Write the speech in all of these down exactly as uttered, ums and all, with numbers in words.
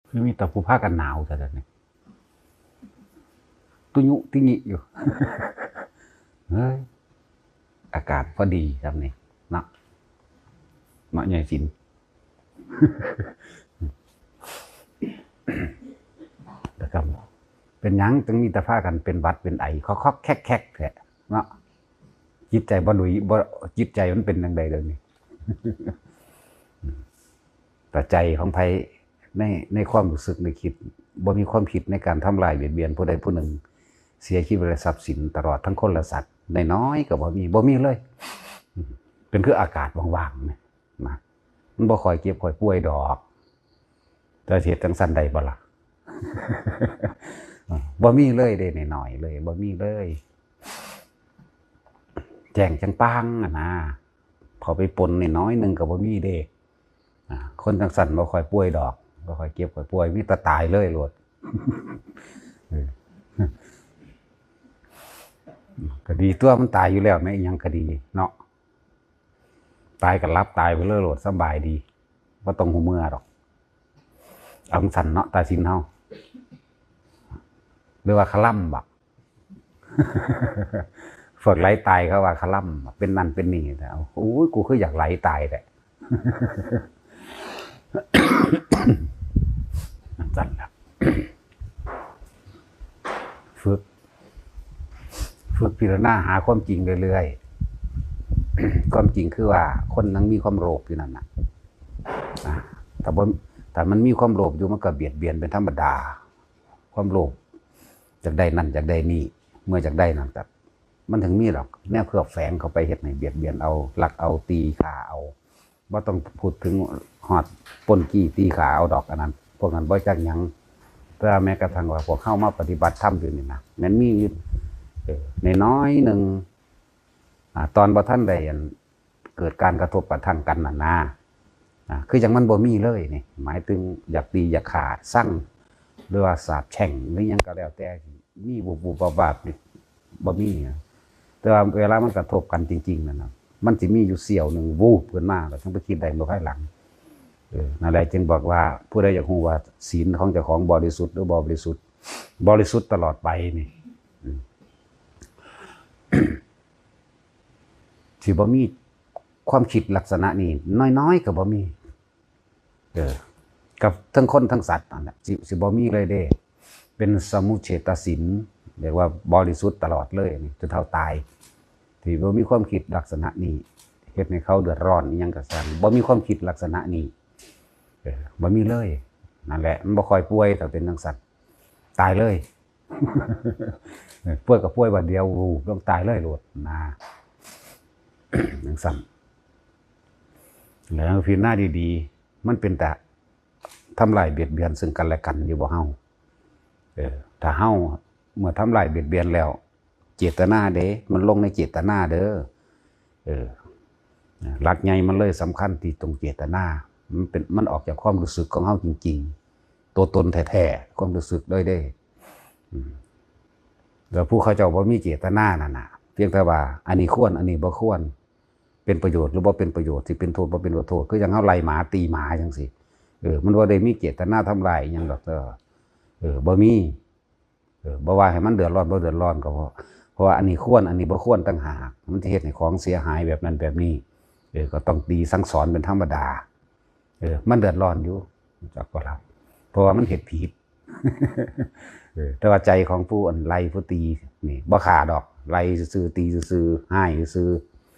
คือมีแต่ผู้พากันหนาวแต่เดี๋ยวนี้ ตุยุติงิอยู่ เฮ้ย อากาศพอดีครับนี่ เนาะ เนาะ ใหญ่สิน นะครับ เป็นหยังจึงมีแต่พากันเป็นหวัดเป็นไอ คอกๆแคกๆแท้ เนาะ จิตใจบ่ดุย บ่ จิตใจมันเป็นจั่งใดเดี๋ยวนี้ แต่ใจของไผใน ในความรู้สึกนึกคิด บ่มีความคิดในการทำลายเบียดเบียนผู้ใดผู้หนึ่ง เสียชีวิตและทรัพย์สิน ตลอดทั้งคนและสัตว์ น้อยๆก็บ่มี บ่มีเลย เป็นคืออากาศว่างๆเนี่ยนะ มันบ่ค่อยเจ็บค่อยป่วยดอก แต่สิเฮ็ดจั่งซั้นได้บ่ล่ะ บ่มีเลยเด้ น้อยๆเลย บ่มีเลย แจ้งจั่งปางอะนะ เขาไปปนน้อยๆหนึ่งก็บ่มีเด้ อ่า คนจั่งซั้นบ่ค่อยป่วยดอก บ่ค่อยเจ็บค่อยป่วย มีแต่ตายเลยโลด เออ ก็ดีตัว มันตายอยู่แล้วแม่น อิหยังก็ดีเนาะ ตายก็หลับตายไปเลยโลด สำบายดี บ่ต้องฮู้เมือดอก เอาจั่งซั้นเนาะ ตาสินเฮา หรือว่าคาร่ำบ่ พวกไหลตายเขาว่าคาร่ำ เป็นนั่นเป็นนี่ แต่ โอ้ย กูคืออยากไหลตายแท้ จั่งซั้นล่ะ ฝึก ฝึกพิจารณาหาความจริงเรื่อยๆ ความจริงคือว่าคนยังมีความโลภอยู่นั่นน่ะ อ่ะ ถ้าบ่ ถ้ามันมีความโลภอยู่ มันก็เบียดเบียนเป็นธรรมดา ความโลภอยากได้นั่นอยากได้นี่ เมื่ออยากได้นั่นก็ มันถึงมีดอก แนวเคลือบแฝงเข้าไปเฮ็ดให้เบียดเบียนเอา ลักเอา ตีฆ่าเอา บ่ต้องพูดถึงฮอดปล้นจี้ตีฆ่าเอาดอก อันนั้น พวกนั้นบ่จักหยัง แต่ว่าแม้กระทั่งว่าพวกเฮามาปฏิบัติธรรมอยู่นี่นะ มันมีอยู่ เออ น้อยๆหนึ่ง อ่า ตอนบ่ทันได้อัน เกิดการกระทบกระทั่งกันน่ะนะ อ่า คือจั่งมันบ่มีเลยนี่ หมายถึงอยากตีอยากฆ่า ซัง หรือว่าสาปแช่ง หรือหยังก็แล้วแต่ มีบุบๆบาบๆนี่ บ่มีนะ แต่ว่าเวลามันกระทบกันจริงๆนั่นน่ะ มันสิมีอยู่เสี้ยวหนึ่ง วูบขึ้นมา แล้วจั่งไปคิดได้เมื่อภายหลัง เออ นั่นแหละจึงบอกว่า ผู้ใดอยากฮู้ว่าศีลของเจ้าของบริสุทธิ์หรือบ่บริสุทธิ์ บริสุทธิ์ตลอดไปนี่ อืม สิบ่มีความคิดลักษณะนี้ น้อยๆก็บ่มี เออ กับทั้งคนทั้งสัตว์นั่นแหละ สิ สิบ่มีเลยเด้ เป็นสมุจเฉทศีล เรียกว่าบริสุทธิ์ตลอดเลยนี่ จนเฒ่าตาย ที่บ่มีความคิดลักษณะนี้ เฮ็ดให้เขาเดือดร้อนอิหยังก็ซั้น บ่มีความคิดลักษณะนี้ เออ บ่มีเลย นั่นแหละ มันบ่ค่อยป่วย ถ้าเป็นจั่งซั้น ตายเลย เออ ป่วยก็ป่วยบาดเดียว วูบลงตายเลยโลดนะ จั่งซั้น แล้วพิจารณาดีๆ มันเป็นตาทำลายเบียดเบียนซึ่งกันและกันอยู่บ่เฮา เออ ถ้าเฮาเมื่อทำลายเบียดเบียนแล้ว เจตนาเด้ มันลงในเจตนาเด้อ เออ หลักใหญ่มันเลยสำคัญที่ตรงเจตนา มันเป็น มันออกจากความรู้สึกของเฮาจริงๆ ตัวตนแท้ๆ ความรู้สึกเลยเด้ อืม แล้วผู้เขาเจ้าบ่มีเจตนานั่นน่ะ เพียงแต่ว่าอันนี้ควร อันนี้บ่ควร เป็นประโยชน์หรือบ่เป็นประโยชน์ สิเป็นโทษบ่เป็นโทษ คือจั่งเฮาไล่หมาตีหมาจั่งซี้ เออ มันบ่ได้มีเจตนาทำลายอิหยังดอกเด้อ เออ บ่มี เออ บ่ว่าให้มันเดือดร้อนบ่เดือดร้อนก็เพราะ เพราะว่าอันนี้ควร อันนี้บ่ควรต่างหาก มันสิเฮ็ดให้ของเสียหายแบบนั้นแบบนี้ เออ ก็ต้องตีสั่งสอนเป็นธรรมดา เออ มันเดือดร้อนอยู่ จักบ่ล่ะ เพราะว่ามันเฮ็ดผิด เออ แต่ว่าใจของผู้อันไล่ผู้ตีนี่บ่ฆ่าดอก ไล่ซื่อๆ ตีซื่อๆ ฮ้ายซื่อ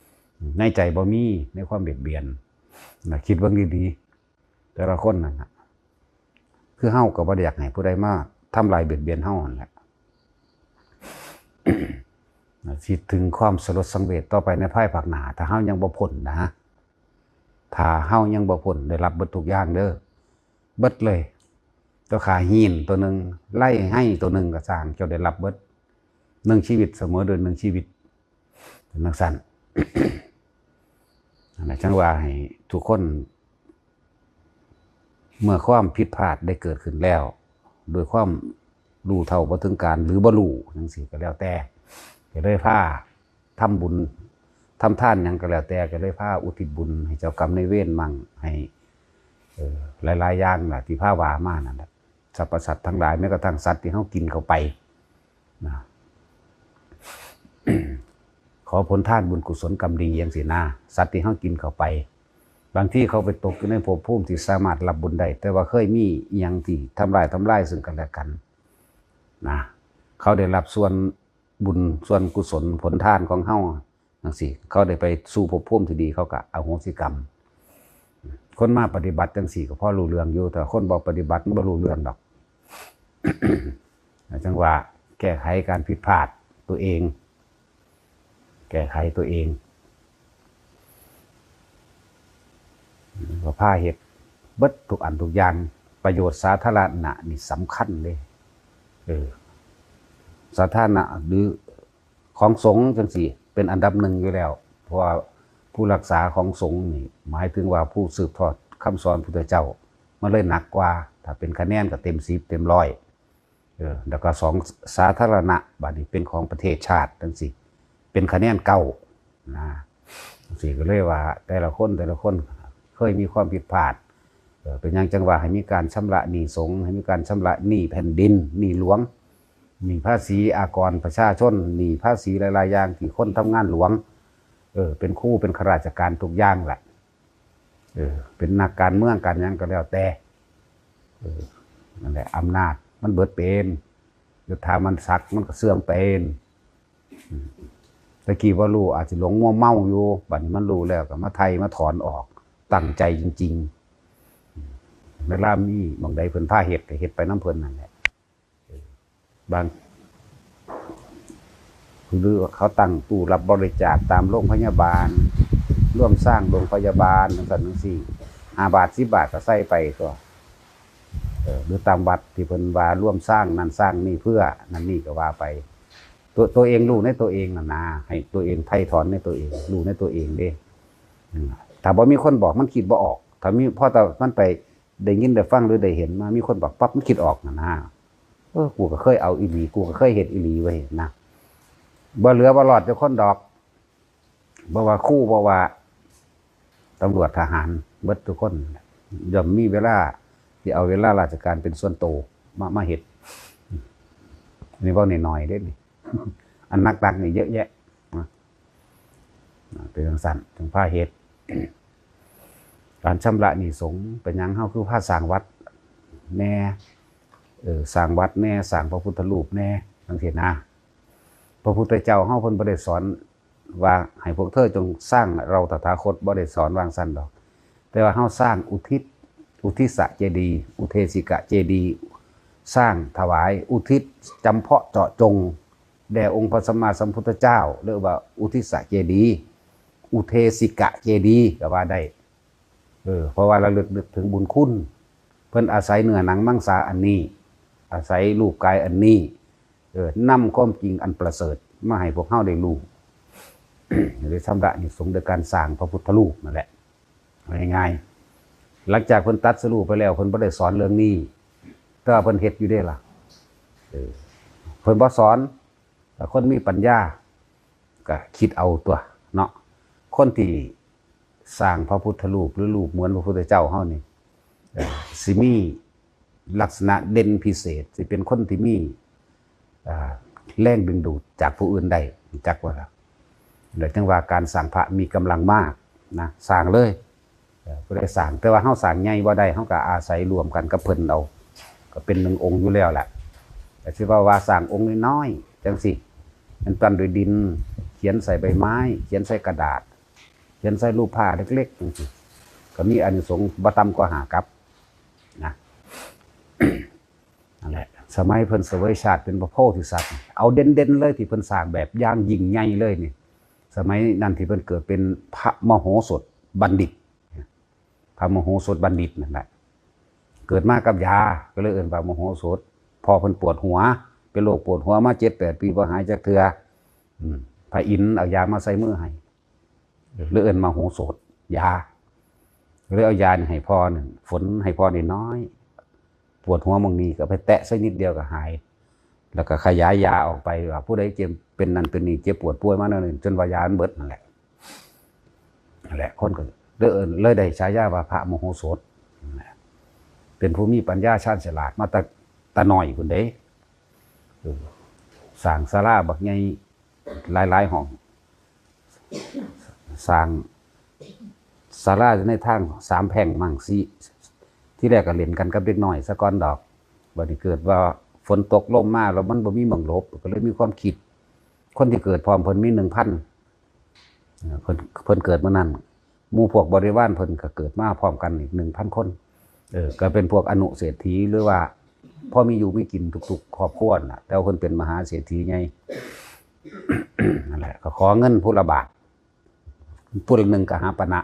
ๆ ในใจบ่มีในความเบียดเบียนนะ คิดเบิ่งดีๆ แต่ละคนนั่นน่ะ คือเฮาก็บ่ได้อยากให้ผู้ใดมาทำลายเบียดเบียนเฮานั่นแหละ นะ สิถึงความสลดสังเวชต่อไปในภายภาคหน้า ถ้าเฮายังบ่พ้นนะ ถ้าเฮายังบ่พ้น ได้รับเบิดทุกอย่างเด้อ เบิดเลย เจ้าขาหินตัวหนึ่ง ไล่ให้ตัวหนึ่งก็สร้าง เจ้าได้รับเบิด หนึ่งชีวิตเสมอโดยหนึ่งชีวิต เป็นจั่งซั้น นั่นแหละ จั่งว่าให้ทุกคน เมื่อความผิดพลาดได้เกิดขึ้นแล้ว โดยความรู้เท่าบ่ถึงการ หรือบ่รู้จั่งซี้ก็แล้วแต่ ก็เลยพาทำบุญ ทำทานหยังก็แล้วแต่ ก็เลยพาอุทิศบุญให้เจ้ากรรมนายเวรมั่ง ให้ เอ่อ หลายๆอย่างล่ะ ที่พาว่ามานั่นแหละ สรรพสัตว์ทั้งหลาย แม้กระทั่งสัตว์ที่เฮากินเข้าไปนะ ขอผลทานบุญกุศลกรรมดีจังซี้นะ สัตว์ที่เฮากินเข้าไป บางทีเขาไปตกอยู่ในภพภูมิที่สามารถรับบุญได้ แต่ว่าเคยมีอิหยังที่ทำลายทำลายซึ่งกันและกันนะ เขาได้รับส่วนบุญส่วนกุศลผลทานของเฮาจังซี้ เขาได้ไปสู่ภพภูมิที่ดี เขาก็อโหสิกรรม คนมาปฏิบัติจังซี้ก็พอรู้เรื่องอยู่ แต่คนบ่ปฏิบัติมันบ่รู้เรื่องดอก จังว่าแก้ไขการผิดพลาดตัวเอง แก้ไขตัวเอง ก็พาเฮ็ดเบิดทุกอันทุกอย่าง ประโยชน์สาธารณะนี่สำคัญเลย เออ สาธารณะหรือของสงฆ์จังซี้ เป็นอันดับหนึ่งอยู่แล้ว เพราะว่าผู้รักษาของสงฆ์นี่ หมายถึงว่าผู้สืบทอดคำสอนพุทธเจ้า มันเลยหนักกว่า ถ้าเป็นคะแนนก็เต็มสิบ เต็มร้อย เออ แล้วก็สอง สาธารณะ บัดนี้เป็นของประเทศชาติจังซี้ เป็นคะแนนเก้านะ จังซี้ก็เลยว่าแต่ละคนแต่ละคนเคยมีความผิดพลาด เออ เป็นหยังจังว่าให้มีการชำระหนี้สงฆ์ ให้มีการชำระหนี้แผ่นดิน หนี้หลวง หนี้ภาษีอากรประชาชน หนี้ภาษีหลายๆอย่างที่คนทำงานหลวง เออ เป็นครูเป็นข้าราชการทุกอย่างแหละ เออ เป็นนักการเมืองการหยังก็แล้วแต่ เออ นั่นแหละ อำนาจมันเบิดเป็น ยศถามันศักดิ์มันก็เสื่อมเป็น อืม ตะกี้บ่ฮู้อาจสิหลงมัวเมาอยู่ บัดนี้มันฮู้แล้วก็มาไถ่มาถอนออก ตั้งใจจริงๆ อืม เวลามีหม่องใดเพิ่นพาเฮ็ดก็เฮ็ดไปนำเพิ่นนั่นแหละ เออ บาง หรือเขาตั้งตู้รับบริจาคตามโรงพยาบาล ร่วมสร้างโรงพยาบาลจังซั่นจังซี้ ห้าบาท สิบบาทก็ใส่ไปตั๊ว เออ หรือตามวัดที่เพิ่นว่าร่วมสร้างนั่นสร้างนี่เพื่อนั่นนี่ก็ว่าไป ตัว ตัวเองรู้ในตัวเองน่ะนะ ให้ตัวเองไถ่ถอนในตัวเอง รู้ในตัวเองเด้ อืม ถ้าบ่มีคนบอกมันคิดบ่ออก ถ้ามี พอแต่มันไปได้ยินได้ฟังหรือได้เห็นมา มีคนบอกปั๊บมันคิดออกน่ะนะ เออ กูก็เคยเอาอีหลี กูก็เคยเฮ็ดอีหลีเว้ยนะ บ่เหลือบ่รอดจักคนดอก บ่ว่าครู บ่ว่าตำรวจทหาร เบิดทุกคน ย่อมมีเวลาที่เอาเวลาราชการเป็นส่วนตัวมา มาเฮ็ด อันนี้เว้าน้อยๆเด้นี่ อันหนักๆนี่เยอะแยะนะ เป็นจังซั่น จังพาเฮ็ด การชำระหนี้สงฆ์ เป็นหยังเฮาคือพาสร้างวัดแหน่ เออ สร้างวัดแหน่ สร้างพระพุทธรูปแหน่ จังซี้นะ พระพุทธเจ้าเฮาเพิ่นบ่ได้สอนว่าให้พวกเธอจงสร้างเราตถาคต บ่ได้สอนวางซั่นดอก แต่ว่าเฮาสร้างอุทิศ อุทิสเจดีย์ อุเทสิกะเจดีย์ สร้างถวายอุทิศจำเพาะเจาะจง แด่องค์พระสัมมาสัมพุทธเจ้า เรียกว่าอุทิสเจดีย์ อุเทสิกะเจดีย์ก็ว่าได้ เออ เพราะว่าระลึกนึกถึงบุญคุณ เพิ่นอาศัยเนื้อหนังมังสาอันนี้ อาศัยรูปกายอันนี้ เออ นำความจริงอันประเสริฐมาให้พวกเฮาได้รู้ ได้ชำระหนี้สงฆ์โดยการสร้างพระพุทธรูปนั่นแหละ ง่ายๆ หลังจากเพิ่นตรัสรู้ไปแล้ว เพิ่นบ่ได้สอนเรื่องนี้ แต่ว่าเพิ่นเฮ็ดอยู่เด้ล่ะ เออ เพิ่นบ่สอน แต่คนมีปัญญาก็คิดเอาตั๊วเนาะ คนที่สร้างพระพุทธรูปหรือรูปเหมือนพระพุทธเจ้าเฮานี่ เอ่อ สิมีลักษณะเด่นพิเศษ สิเป็นคนที่มี อ่า แรงดึงดูดจากผู้อื่นได้ รู้จักบ่ล่ะ แล้วจังว่าการสร้างพระมีกำลังมากนะ สร้างเลย เอ่อ ผู้ใดสร้าง แต่ว่าเฮาสร้างใหญ่บ่ได้ เฮาก็อาศัยร่วมกันกับเพิ่นเอา ก็เป็นหนึ่งองค์อยู่แล้วแหละ แต่สิว่า ว่าสร้างองค์น้อยๆจังซี้ เป็นปั้นด้วยดิน เขียนใส่ใบไม้ เขียนใส่กระดาษ เขียนใส่รูปผ้าเล็กๆจังซี้ ก็มีอานิสงส์บ่ต่ำกว่าห้ากัปนะ นั่นแหละ สมัยเพิ่นเสวยชาติเป็นพระโพธิสัตว์ เอาเด่นๆเลยที่เพิ่นสร้างแบบอย่างยิ่งใหญ่เลยนี่ สมัยนั้นที่เพิ่นเกิดเป็นพระมโหสถบัณฑิต พระมโหสถบัณฑิตนั่นแหละ เกิดมากับยา ก็เลยเอิ้นว่ามโหสถ พ่อเพิ่นปวดหัว เป็นโรคปวดหัวมาเจ็ดแปดปี บ่หายจักเทื่อ อืม พระอินทร์เอายามาใส่มือให้ เลยเอิ้นมโหสถ ยา เลยเอายานี่ให้พ่อนี่ ฝนให้พ่อน้อยๆ ปวดหัวหม่องนี้ก็ไปแตะใส่นิดเดียวก็หาย แล้วก็ขยายยาออกไปว่า ผู้ใดเจ็บเป็นนั่นเป็นนี่ เจ็บปวดป่วยมานั่นนี่ จนว่ายามันเบิดนั่นแหละ นั่นแหละ คนก็เลยเอิ้น เลยได้ฉายาว่าพระมโหสถ เป็นผู้มีปัญญาชาญฉลาดมาแต่ ตาน้อยพุ้นเด้ เออ สร้างศาลาบักใหญ่หลายๆห้อง สร้างศาลาในทางสามแพร่งมั่งสิ ที่แรกก็เล่นกันกับเด็กน้อยซะก่อนดอก บัดนี้เกิดว่าฝนตกลมมาแล้วมันบ่มีหม่องหลบ ก็เลยมีความคิด คนที่เกิดพร้อมเพิ่นมีหนึ่งพัน เอ่อ เพิ่น เพิ่นเกิดมื้อนั้น หมู่พวกบริวารเพิ่นก็เกิดมาพร้อมกันอีกหนึ่งพันคน เออ ก็เป็นพวกอนุเศรษฐีหรือว่าพอมีอยู่มีกินทุกๆครอบครัวน่ะ แต่ว่าเพิ่นเป็นมหาเศรษฐีใหญ่ นั่นแหละ ก็ขอเงินผู้ละบาท ผู้ละหนึ่งกหาปณะ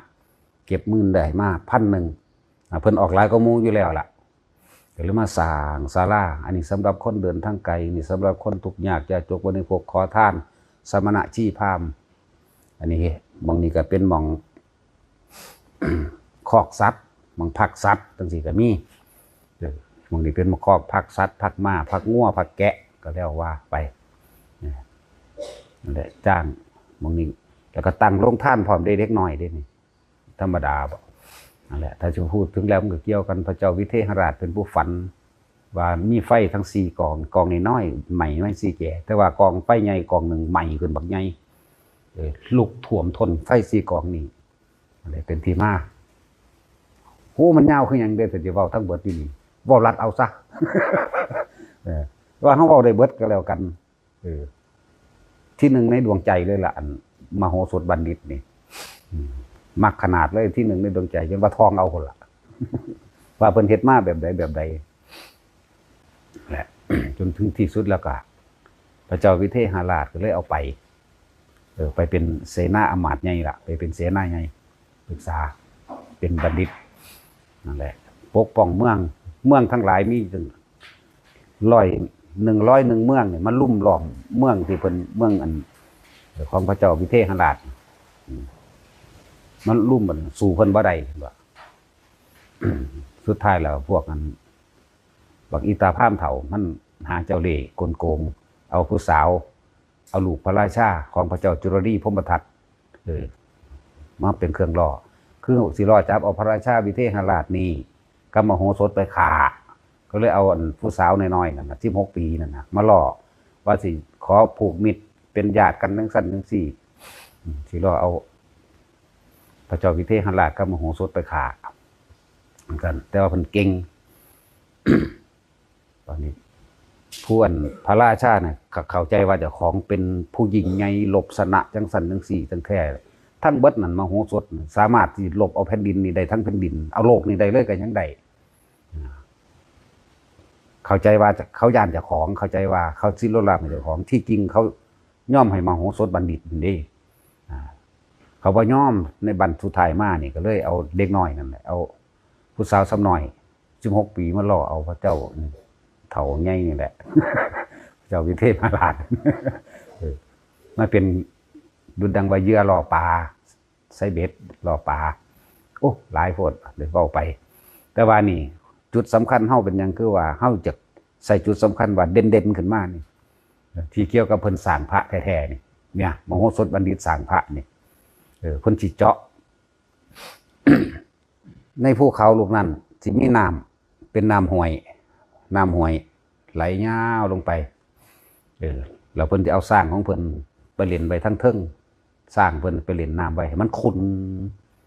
เก็บเงินได้มาพันหนึ่ง อ่า เพิ่นออกหลายกว่าหมู่อยู่แล้วล่ะ ก็เลยมาสร้างศาลา อันนี้สำหรับคนเดินทางไกล นี่สำหรับคนทุกข์ยากยากจน บริโภคขอทาน สมณะชีพราหมณ์ อันนี้หม่องนี้ก็เป็นหม่อง คอกสัตว์ หม่องพักสัตว์จังซี่ก็มี เออ หม่องนี้เป็นคอกพักสัตว์ พักม้า พักงัว พักแกะ ก็แล้วว่าไป เนี่ย นั่นแหละ จ้างหม่องนี้ แล้วก็ตั้งโรงทานพร้อมเด้ เด็กน้อยเด้นี่ ธรรมดาบ่ นั่นแหละ ถ้าจะพูดถึงแล้วมันก็เกี่ยวกัน พระเจ้าวิเทหราชเป็นผู้ฝัน ว่ามีไฟทั้งสี่กอง กองน้อยๆไหม้ไว้สี่แก่ แต่ว่ากองไฟใหญ่กองหนึ่งไหม้ขึ้นบักใหญ่ เออ ลุกท่วมท้นไฟสี่กองนี้ นั่นแหละเป็นที่มา โห มันยาวคือหยังเด้ แต่จะเว้าทั้งเบิดอยู่นี่ เว้ารัดเอาซะ เออ ว่าเฮาเว้าได้เบิดก็แล้วกัน เออ ที่หนึ่งในดวงใจเลยล่ะ อันมโหสถบัณฑิตนี่ อืม มักขนาดเลย ที่หนึ่งในดวงใจ จนว่าทองเอาคนละ ว่าเพิ่นเฮ็ดมาแบบใดแบบใด แหละ จนถึงที่สุดแล้วก็ พระเจ้าวิเทหราชก็เลยเอาไป เออ ไปเป็นเสนาอำมาตย์ใหญ่ละ ไปเป็นเสนาใหญ่ ปรึกษา เป็นบัณฑิต นั่นแหละ ปกป้องเมือง เมืองทั้งหลายมีตั้งร้อย หนึ่งร้อยหนึ่งเมืองเนี่ย มาลุ่มล้อมเมืองที่เพิ่น เมืองอัน ของพระเจ้าวิเทหราช อืม มันลุ่มมันสู้เพิ่นบ่ได้ เพิ่นว่า สุดท้ายแล้วพวกนั้น บักอีตาพราหมณ์เฒ่า มันหาเจ้าเล่ห์กลโกง เอาผู้สาว เอาลูกพระราชาของพระเจ้าจุลลีพรหมทัต เออ มาเป็นเครื่องล่อ คือสิล่อจับเอาพระราชาวิเทหราชนี่ กับมโหสถไปฆ่า ก็เลยเอาอันผู้สาวน้อยๆนั่นน่ะ สิบหกปีนั่นน่ะ มาล่อ ว่าสิขอผูกมิตรเป็นญาติกันจั่งซั้นจั่งซี้ อืม สิล่อเอา พระเจ้าวิเทหราชกับมโหสถไปฆ่า เหมือนกัน แต่ว่าเพิ่นเก่ง ตอนนี้ ผู้อันพระราชาน่ะ เข้าใจว่าเจ้าของเป็นผู้ยิ่งใหญ่ ลบชนะจั่งซั้นจั่งซี้ จั่งแท้ ทั้งเบิดนั่น มโหสถน่ะ สามารถที่ลบเอาแผ่นดินนี่ได้ทั้งแผ่นดิน เอาโลกนี่ได้เลยก็ยังได้ เข้าใจว่าเขาย้านเจ้าของ เข้าใจว่าเขาสิลดละให้เจ้าของ ที่จริงเขายอมให้มโหสถบัณฑิตนี่เด้ อ่า เขาบ่ยอม ในบัดสุดท้ายมานี่ ก็เลยเอาเด็กน้อยนั่นแหละ เอาผู้สาวซ้ำน้อย สิบหกปี มาล่อเอาพระเจ้าเฒ่าใหญ่นี่แหละ พระเจ้าวิเทหราช เออ มาเป็นดุจดังว่าเหยื่อล่อปลา ใส่เบ็ดล่อปลา โอ้ หลายโพด เลยเว้าไป แต่ว่านี่ จุดสำคัญเฮาเป็นหยัง คือว่าเฮาจะใส่จุดสำคัญว่าเด่นๆขึ้นมานี่ ที่เกี่ยวกับเพิ่นสร้างพระแท้ๆนี่ เนี่ย มโหสถบัณฑิตสร้างพระนี่ เออ เพิ่นสิเจาะ ในภูเขาลูกนั้นสิมีน้ำ เป็นน้ำห้วย น้ำห้วยไหลยาวลงไป เออ แล้วเพิ่นสิเอาช้างของเพิ่นไปเล่นไว้ทั้งเทิง ช้างเพิ่นไปเล่นน้ำไว้ให้มันขุ่น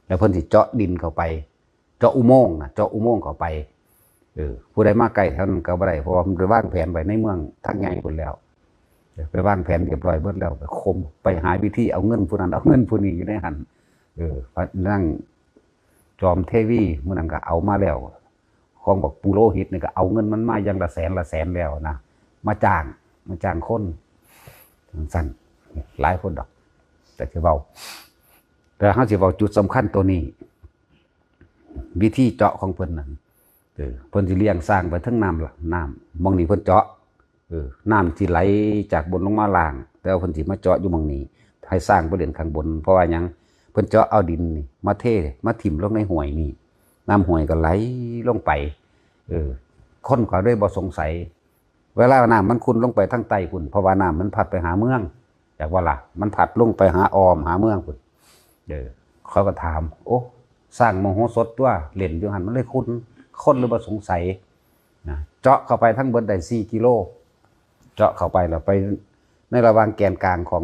แล้วเพิ่นสิเจาะดินเข้าไป เจาะอุโมงค์น่ะ เจาะอุโมงค์เข้าไป เออ ผู้ใดมาใกล้แถวนั้นก็บ่ได้ เพราะว่ามันไปวางแผนไว้ในเมืองทางใหญ่พุ้นแล้ว เออ ไปวางแผนเรียบร้อยเบิดแล้ว ไปข่ม ไปหาวิธีเอาเงินผู้นั้น เอาเงินผู้นี้อยู่ในหั่น เออ พระนางจอมเทวีมื้อนั้นก็เอามาแล้ว ของบักปุโรหิตนี่ก็เอาเงินมันมาอย่างละแสนละแสนแล้วนะ มาจ้าง มาจ้างคน จั่งซั้น หลายคนดอก แต่สิเว้า แต่เฮาสิเว้าจุดสำคัญตัวนี้ วิธีเจาะของเพิ่นนั่น เออ เพิ่นสิเลี้ยงช้างไปเทิงน้ำละ น้ำ หม่องนี้เพิ่นเจาะ เออ น้ำสิไหลจากบนลงมาล่าง แต่ว่าเพิ่นสิมาเจาะอยู่หม่องนี้ ให้ช้างไปเล่นข้างบน เพราะว่าหยัง เพิ่นเจาะเอาดินนี่มาเท มาถิ่มลงในห้วยนี่ น้ำห้วยก็ไหลลงไป เออ คนก็เลยบ่สงสัย เวลาน้ำมันขุ่นลงไปทางใต้พุ้น เพราะว่าน้ำมันพัดไปหาเมือง จักว่าล่ะ มันพัดลงไปหาอ้อมหาเมืองพุ้น เออ เขาก็ถาม โอ้ ช้างมโหสถตัว เล่นอยู่หั่น มันเลยขุ่น คนเลยบ่สงสัย นะ เจาะเข้าไปทั้งเบิดได้สี่กิโล เจาะเข้าไปแล้วไปในระหว่างแกนกลางของ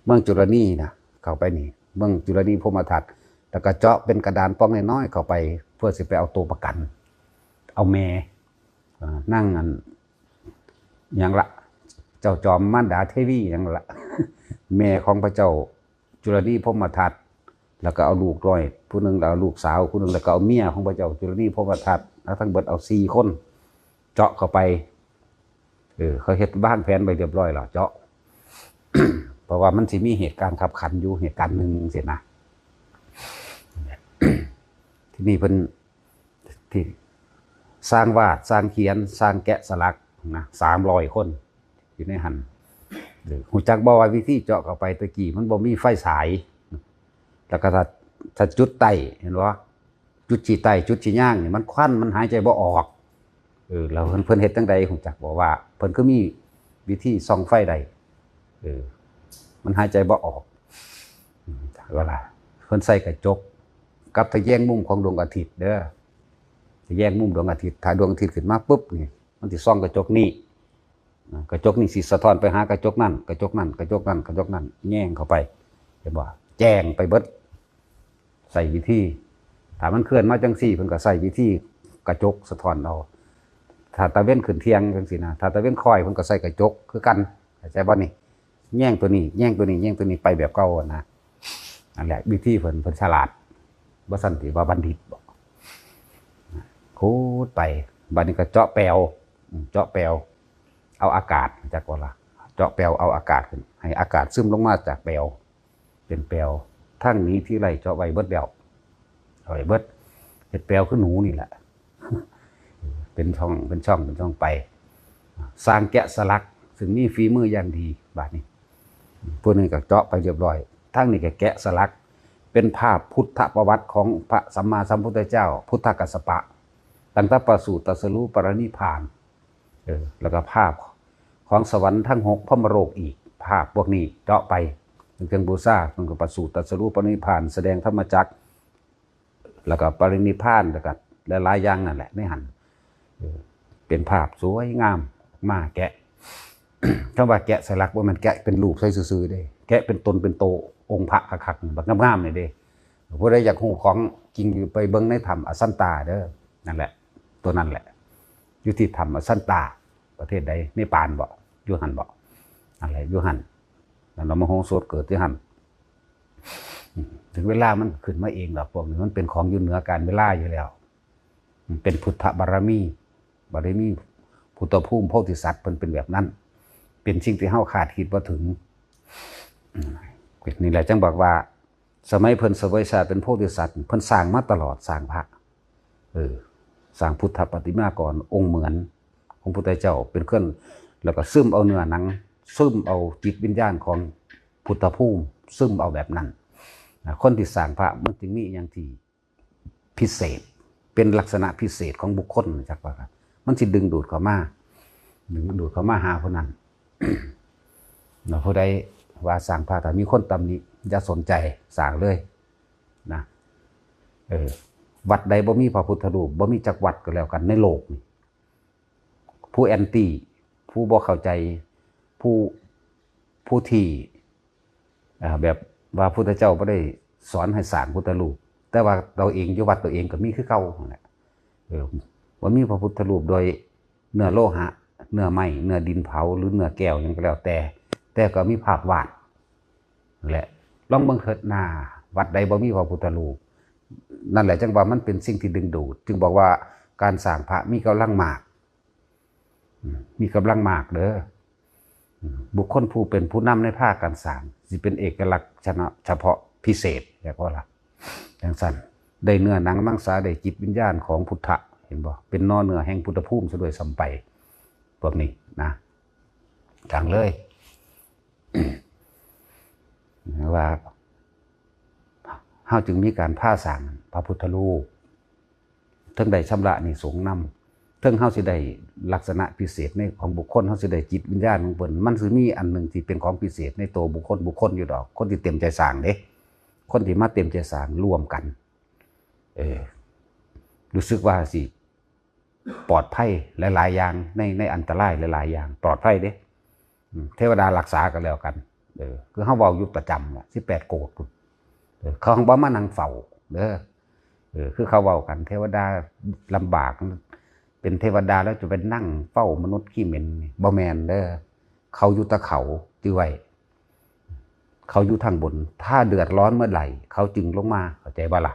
เมืองจุลนีนะ เข้าไปนี่ เมืองจุลนีพรหมทัต แล้วก็เจาะเป็นกระดานปล้องน้อยๆเข้าไป เพื่อสิไปเอาตัวประกัน เอาแม่ อ่า นั่งอัน หยังละ เจ้าจอมมารดาเทวีหยังละ แม่ของพระเจ้าจุลนีพรหมทัต แล้วก็เอาลูกน้อยผู้หนึ่ง แล้วเอาลูกสาวผู้หนึ่ง แล้วก็เอาเมียของพระเจ้าจุลนีพรหมทัต แล้วทั้งเบิดเอาสี่คน เจาะเข้าไป เออ เขาเฮ็ดวางแผนไว้เรียบร้อยแล้ว เจาะ เพราะว่ามันสิมีเหตุการณ์คับขันอยู่เหตุการณ์หนึ่งสินะ ที่นี่เพิ่นที่สร้างวาด สร้างเขียน สร้างแกะสลักนะ สามร้อยคน อยู่ในหั่น เออ ฮู้จักบ่ว่าวิธีเจาะเข้าไปตะกี้มันบ่มีไฟฉาย แล้วก็ถ้า ถ้าจุดไต้ เห็นบ่ จุดขี้ไต้ จุดขี้ย่างนี่มันควัน มันหายใจบ่ออก เออ แล้วเพิ่น เพิ่นเฮ็ดจั่งใดฮู้จักบ่ว่า เพิ่นคือมีวิธีส่องไฟได้ เออ มันหายใจบ่ออก อืม เวลาเพิ่นใส่กระจก กับทะแยงมุมของดวงอาทิตย์เด้อ ทะแยงมุมดวงอาทิตย์ ถ้าดวงอาทิตย์ขึ้นมาปุ๊บนี่ มันสิส่องกระจกนี้ นะ กระจกนี้สิสะท้อนไปหากระจกนั่น กระจกนั่น กระจกนั่น กระจกนั่น แยงเข้าไป เห็นบ่ แจ้งไปเบิด ใส่วิธี ถ้ามันเคลื่อนมาจั่งซี้ เพิ่นก็ใส่วิธีกระจกสะท้อนเอา ถ้าตะเว็นขึ้นเที่ยงจั่งซี้นะ ถ้าตะเว็นค่อย เพิ่นก็ใส่กระจกคือกัน เข้าใจบ่นี่ แยงตัวนี้ แยงตัวนี้ แยงตัวนี้ไปแบบเก่าอะนะ นั่นแหละวิธีเพิ่น เพิ่นฉลาด บ่ซั้นสิว่าบัณฑิตบ่ ขุดไป บัดนี้ก็เจาะแปว อืม เจาะแปว เอาอากาศ จักว่าล่ะ เจาะแปวเอาอากาศขึ้น ให้อากาศซึมลงมาจากแปว เป็นแปว ทางหนีทีไลเจาะไว้เบิดแล้ว เอาไว้เบิด เฮ็ดแปวคือหนูนี่แหละ เป็นช่อง เป็นช่อง เป็นช่องไป สร้างแกะสลัก ซึ่งมีฝีมืออย่างดี บาดนี้ ผู้หนึ่งก็เจาะไปเรียบร้อย ทางนี้ก็แกะสลัก เป็นภาพพุทธประวัติของพระสัมมาสัมพุทธเจ้า พุทธกัสสปะ ตั้งแต่ประสูติตรัสรู้ปรินิพพาน เออ แล้วก็ภาพของสวรรค์ทั้งหกพรหมโลกอีก ภาพพวกนี้เจาะไป เป็นเครื่องบูชา มันก็ประสูติตรัสรู้ปรินิพพาน แสดงธรรมจักร แล้วก็ปรินิพพาน แล้วก็หลายๆอย่างนั่นแหละ ในหั่น เออ เป็นภาพสวยงาม มาแกะ คำว่าแกะสลักบ่แม่นแกะเป็นรูปใส่ซื่อๆเด้ แกะเป็นตนเป็นโตองค์พระคักๆ บักงามๆนี่เด้ ผู้ใดอยากฮู้ของจริงอยู่ไปเบิ่งในถ้ำอสันตาเด้อ นั่นแหละ ตัวนั่นแหละ อยู่ที่ถ้ำอสันตา ประเทศใด เนปาลบ่ อยู่หั่นบ่ นั่นแหละ อยู่หั่น นั่นล่ะ มโหสถเกิดที่หั่น อืม ถึงเวลามันขึ้นมาเองดอก พวกนี้มันเป็นของอยู่เหนือการเวลาอยู่แล้ว มันเป็นพุทธบารมี บารมีพุทธภูมิโพธิสัตว์เพิ่นเป็นแบบนั้น เป็นสิ่งที่เฮาคาดคิดบ่ถึง อืม นี่แหละจั่งบอกว่า สมัยเพิ่นเสวยชาติเป็นโพธิสัตว์ เพิ่นสร้างมาตลอด สร้างพระ เออ สร้างพุทธปฏิมากรองค์เหมือนของพุทธเจ้า เป็นเครื่อง แล้วก็ซึมเอาเนื้อหนัง ซึมเอาจิตวิญญาณของพุทธภูมิ ซึมเอาแบบนั้น นะ คนที่สร้างพระมันจึงมีอย่างที่พิเศษ เป็นลักษณะพิเศษของบุคคล จักว่าครับ มันสิดึงดูดเข้ามา ดึงดูดเข้ามาหาผู้นั้น เนาะ ผู้ใดว่าสร้างพระ ถ้ามีคนตำหนิ อย่าสนใจ สร้างเลย นะ เออ วัดใดบ่มีพระพุทธรูป บ่มีจักวัดก็แล้วกันในโลกนี่ ผู้แอนตี้ ผู้บ่เข้าใจ ผู้ ผู้ที่ อ่า แบบว่าพุทธเจ้าบ่ได้สอนให้สร้างพุทธรูป แต่ว่าตัวเองอยู่วัดตัวเองก็มีคือเก่าหั่นแหละ เออ บ่มีพระพุทธรูปโดยเนื้อโลหะ เนื้อไม้ เนื้อดินเผา หรือเนื้อแก้วหยังก็แล้วแต่ แต่ก็มีภาพวาด นั่นแหละ ลองเบิ่งเถิดนา วัดใดบ่มีพระพุทธรูป นั่นแหละจั่งว่ามันเป็นสิ่งที่ดึงดูด จึงบอกว่าการสร้างพระมีกำลังมาก อืม มีกำลังมากเด้อ อืม บุคคลผู้เป็นผู้นำในภาคการสร้าง สิเป็นเอกลักษณ์เฉพาะพิเศษ แบบว่าล่ะ จั่งซั่น ได้เนื้อหนังมังสา ได้จิตวิญญาณของพุทธะ เห็นบ่ เป็นหน่อเนื้อแห่งพุทธภูมิซะด้วยซ้ำไป พวกนี้นะ จั่งเลย ว่า เฮาจึงมีการพาสร้างพระพุทธรูป เทิงได้ชำระหนี้สงฆ์นำ เทิงเฮาสิได้ลักษณะพิเศษในของบุคคล เฮาสิได้จิตวิญญาณของเพิ่น มันสิมีอันหนึ่งที่เป็นของพิเศษในตัวบุคคล บุคคลอยู่ดอก คนที่เต็มใจสร้างเด้ คนที่มาเต็มใจสร้างร่วมกัน เออ รู้สึกว่าสิ ปลอดภัยหลายๆอย่าง ในในอันตรายหลายๆอย่าง ปลอดภัยเด้ อืม เทวดารักษากันแล้วกัน เออ คือเฮาเว้าอยู่ประจำน่ะ สิบแปดโกดพุ้น เออ เขาบ่มานั่งเฝ้าเด้อ เออ คือเขาเว้ากัน เทวดาลำบาก เป็นเทวดาแล้วจะไปนั่งเฝ้ามนุษย์ขี้เหม็นนี่ บ่แม่นเด้อ เขาอยู่ตะเขา จื่อไว้ เขาอยู่ทางบน ถ้าเดือดร้อนเมื่อไหร่ เขาจึงลงมา เข้าใจบ่ล่ะ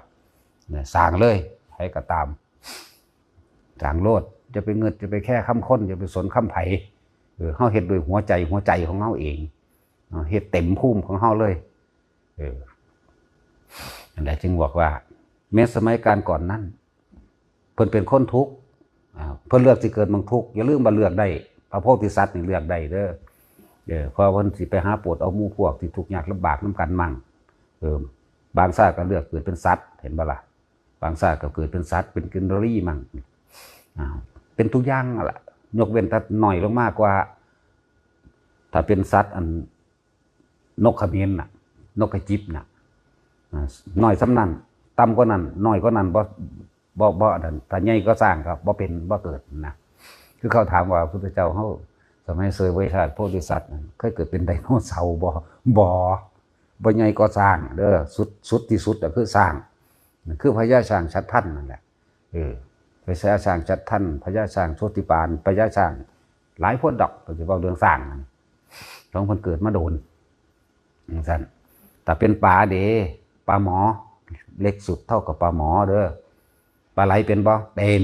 เนี่ย สร้างเลย ไผก็ตาม สร้างโลด อย่าไปเงิด อย่าไปแค่คำคน อย่าไปสนคำไผ เออ เฮาเฮ็ดด้วยหัวใจ หัวใจของเฮาเอง เนาะ เฮ็ดเต็มภูมิของเฮาเลย เออ นั่นแหละจึงบอกว่า แม้สมัยกาลก่อนนั้น เพิ่นเป็นคนทุกข์ อ่า เพิ่นเลือกสิเกิดหม่องทุกข์ อย่าลืมว่าเลือกได้ พระโพธิสัตว์นี่เลือกได้เด้อ เออ เพราะเพิ่นสิไปหาโปรดเอาหมู่พวกที่ทุกข์ยากลำบากนำกันมั่ง เออ บางชาติก็เลือกเกิดเป็นสัตว์ เห็นบ่ล่ะ บางชาติก็เกิดเป็นสัตว์ เป็นกินรีมั่ง อ่า เป็นทุกอย่างนั่นล่ะ ยกเว้นแต่น้อยลงมากว่า ถ้าเป็นสัตว์อัน นกเขมินน่ะ นกกระจิบน่ะ อ่า น้อยส่ำนั้น ต่ำกว่านั้น น้อยกว่านั้น บ่ บ่ บ่อันนั้น ถ้าใหญ่กว่าช้างก็บ่เป็น บ่เกิดนะ คือเขาถามว่าพุทธเจ้าเฮา สมัยเสวยชาติโพธิสัตว์นั่น เคยเกิดเป็นไดโนเสาร์บ่ บ่ บ่ใหญ่กว่าช้างเด้อ สุด สุดที่สุดก็คือช้าง นั่นคือพญาช้างฉัตรพันธุ์นั่นแหละ เออ พญาช้างฉัตรพันธุ์ พญาช้างโชติปาน พญาช้างหลายโพดดอก ก็สิเว้าเรื่องช้างนั่น ของเพิ่นเกิดมาโดน จั่งซั้น ถ้าเป็นปลาเด้ ปลาหมอ เล็กสุดเท่ากับปลาหมอเด้อ ปลาไหลเป็นบ่ เป็น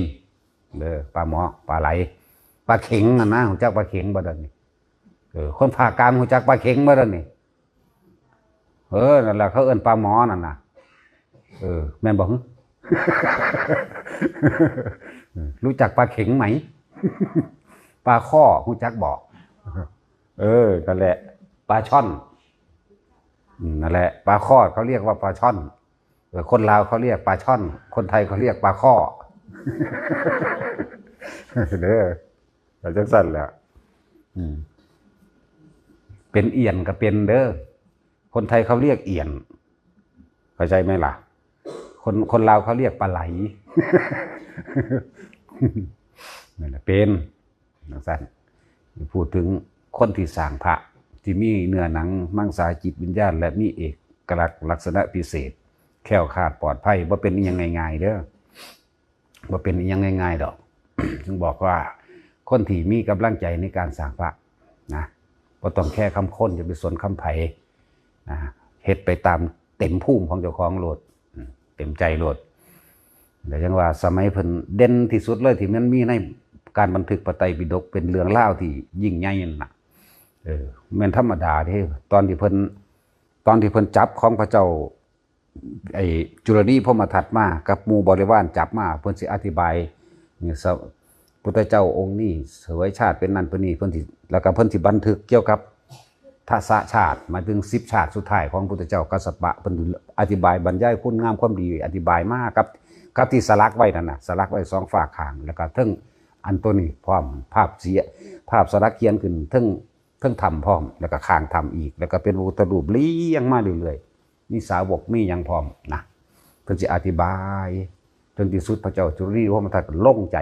เด้อ ปลาหมอ ปลาไหล ปลาเข็งหั่นนะ รู้จักปลาเข็งบ่เดี๋ยวนี้ เออ คนภาคกลางรู้จักปลาเข็งบ่เดี๋ยวนี้ เออ นั่นแหละเขาเอิ้นปลาหมอนั่นน่ะ เออ แม่นบ่ รู้จักปลาเข็งไหม ปลาข้อรู้จักบ่ เออ นั่นแหละ ปลาช่อน อืม นั่นแหละ ปลาข้อเขาเรียกว่าปลาช่อน เออ คนลาวเขาเรียกปลาช่อน คนไทยเขาเรียกปลาข้อ เด้อ ก็จั่งซั้นแหละ อืม เป็นเอี่ยนก็เป็นเด้อ คนไทยเขาเรียกเอี่ยน เข้าใจไหมล่ะ คน คนลาวเขาเรียกปลาไหล นั่นแหละ เป็น จั่งซั้น พูดถึงคนที่สร้างพระ ที่มีเนื้อหนังมังสาจิตวิญญาณ และมีเอกลักษณ์ลักษณะพิเศษ แคล้วคลาดปลอดภัย บ่เป็นอิหยังง่ายๆเด้อ บ่เป็นอิหยังง่ายๆดอก จึงบอกว่าคนที่มีกำลังใจในการสร้างพระนะ บ่ต้องแคร์คำคน อย่าไปสนคำไผนะ เฮ็ดไปตามเต็มภูมิของเจ้าของโลด อืม เต็มใจโลด แล้วจั่งว่าสมัยเพิ่นเด่นที่สุดเลยที่มันมีในการบันทึกพระไตรปิฎก เป็นเรื่องราวที่ยิ่งใหญ่นั่นน่ะ เออ แม่นธรรมดาเด้ ตอนที่เพิ่น ตอนที่เพิ่นจับของพระเจ้า ไอ้จุลนีพรหมทัตมากับหมู่บริวารจับมา เพิ่นสิอธิบาย นี่ สะ พุทธเจ้าองค์นี้เสวยชาติเป็นนั่นเป็นนี่ เพิ่นสิ แล้วก็เพิ่นสิบันทึกเกี่ยวกับ ทศชาติ หมายถึงสิบชาติสุดท้ายของพุทธเจ้ากัสสปะ เพิ่นอธิบายบรรยายคุณงามความดี อธิบายมากับ กับที่สลักไว้นั่นน่ะ สลักไว้สองฝากข้าง แล้วก็เทิงอันตัวนี้พร้อม ภาพเสีย ภาพสลักเขียนขึ้นเทิง เทิงถ้ำพร้อม แล้วก็ข้างถ้ำอีก แล้วก็เป็นพระพุทธรูปเรียงมาเรื่อยๆ มีสาวกมีหยังพร้อมนะ เพิ่นสิอธิบาย จนที่สุดพระเจ้าจุลนีพรหมทัตก็ลงใจ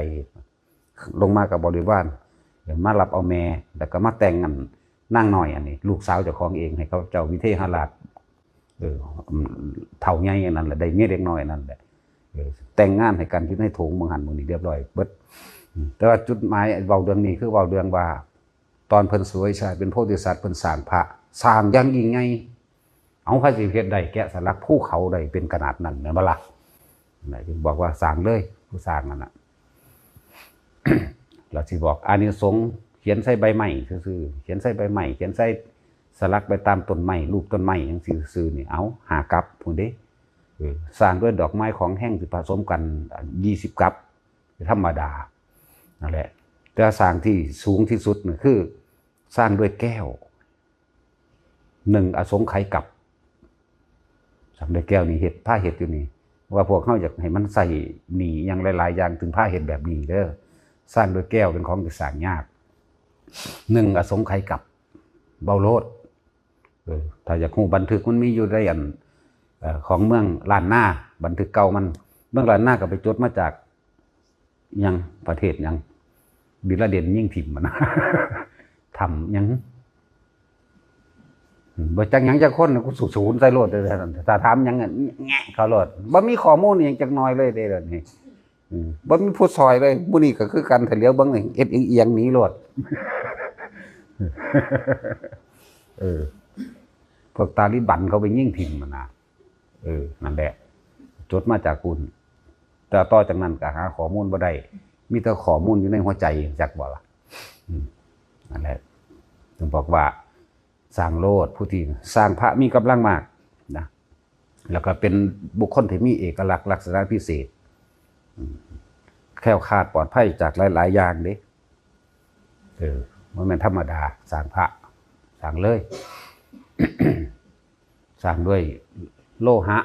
ลงมากับบริวาร เดี๋ยวมารับเอาแม่ แล้วก็มาแต่งกันนางน้อยอันนี้ ลูกสาวเจ้าของเอง ให้เขาเจ้าวิเทหราช เออ เฒ่าใหญ่อันนั้นแหละ ได้เมียเด็กน้อยอันนั้นแหละ เออ แต่งงานให้กันอยู่ในโถงเมืองหันเมืองนี้เรียบร้อยเบิด อืม แต่ว่าจุดหมายเว้าเรื่องนี้คือเว้าเรื่องว่า ตอนเพิ่นเสวยชาติเป็นโพธิสัตว์ เพิ่นสร้างพระ สร้างอย่างยิ่งใหญ่ เอา ไผสิเฮ็ดได้ แกะสลักภูเขาได้เป็นขนาดนั้น แม่นบ่ล่ะ นั่นจึงบอกว่าสร้างเลย ผู้สร้างนั่นน่ะ เราสิบอกอานิสงส์ เขียนใส่ใบไม้ซื่อๆ เขียนใส่ใบไม้ เขียนใส่สลักไปตามต้นไม้ รูปต้นไม้จั่งซี้ซื่อๆ นี่ เอา ห้ากับพุ้นเด้ เออ สร้างด้วยดอกไม้ของแห้งที่ผสมกัน ยี่สิบกับ ธรรมดา นั่นแหละ แต่สร้างที่สูงที่สุดนี่คือ สร้างด้วยแก้ว หนึ่งอสงไขยกับ สร้างด้วยแก้วนี่เฮ็ด พาเฮ็ดอยู่นี่ ว่าพวกเฮาอยากให้มันใช้หนี้หยังหลายๆอย่าง ถึงพาเฮ็ดแบบนี้เด้อ สร้างด้วยแก้วเป็นของที่สร้างยาก หนึ่งอสงไขยกับ เว้าโลด เออ ถ้าอยากฮู้บันทึกมันมีอยู่ในอัน เอ่อ ของเมืองล้านนา บันทึกเก่ามัน เมืองล้านนาก็ไปจดมาจาก หยัง ประเทศหยัง บินลาเดนยิงถิ่มมันนะ ถ้ำหยัง อืม บ่จักหยังจักคน กูสูนใส่โลด ถ้าถามหยังอะ แงะเขาโลด บ่มีข้อมูลอิหยังจักหน่อยเลยเด้ เดี๋ยวนี้ อืม บ่มีผู้ซอยเลย มื้อนี้ก็คือกัน ถ้าเหลียวเบิ่งนี่ เอ็ดเอียงๆหนีโลด เออ พวกตาลิบันเขาไปยิงถิ่มมันนะ เออ นั่นแหละ จดมาจากคุณ แต่ต่อจากนั้นก็หาข้อมูลบ่ได้ มีแต่ข้อมูลอยู่ในหัวใจ จักบ่ล่ะ อืม นั่นแหละ ถึงบอกว่า สร้างโลด ผู้ที่สร้างพระมีกำลังมากนะ แล้วก็เป็นบุคคลที่มีเอกลักษณ์ลักษณะพิเศษ อืม แคล้วคลาดปลอดภัยจากหลายๆอย่างเด้ เออ บ่แม่นธรรมดา สร้างพระ สร้างเลย สร้างด้วยโลหะ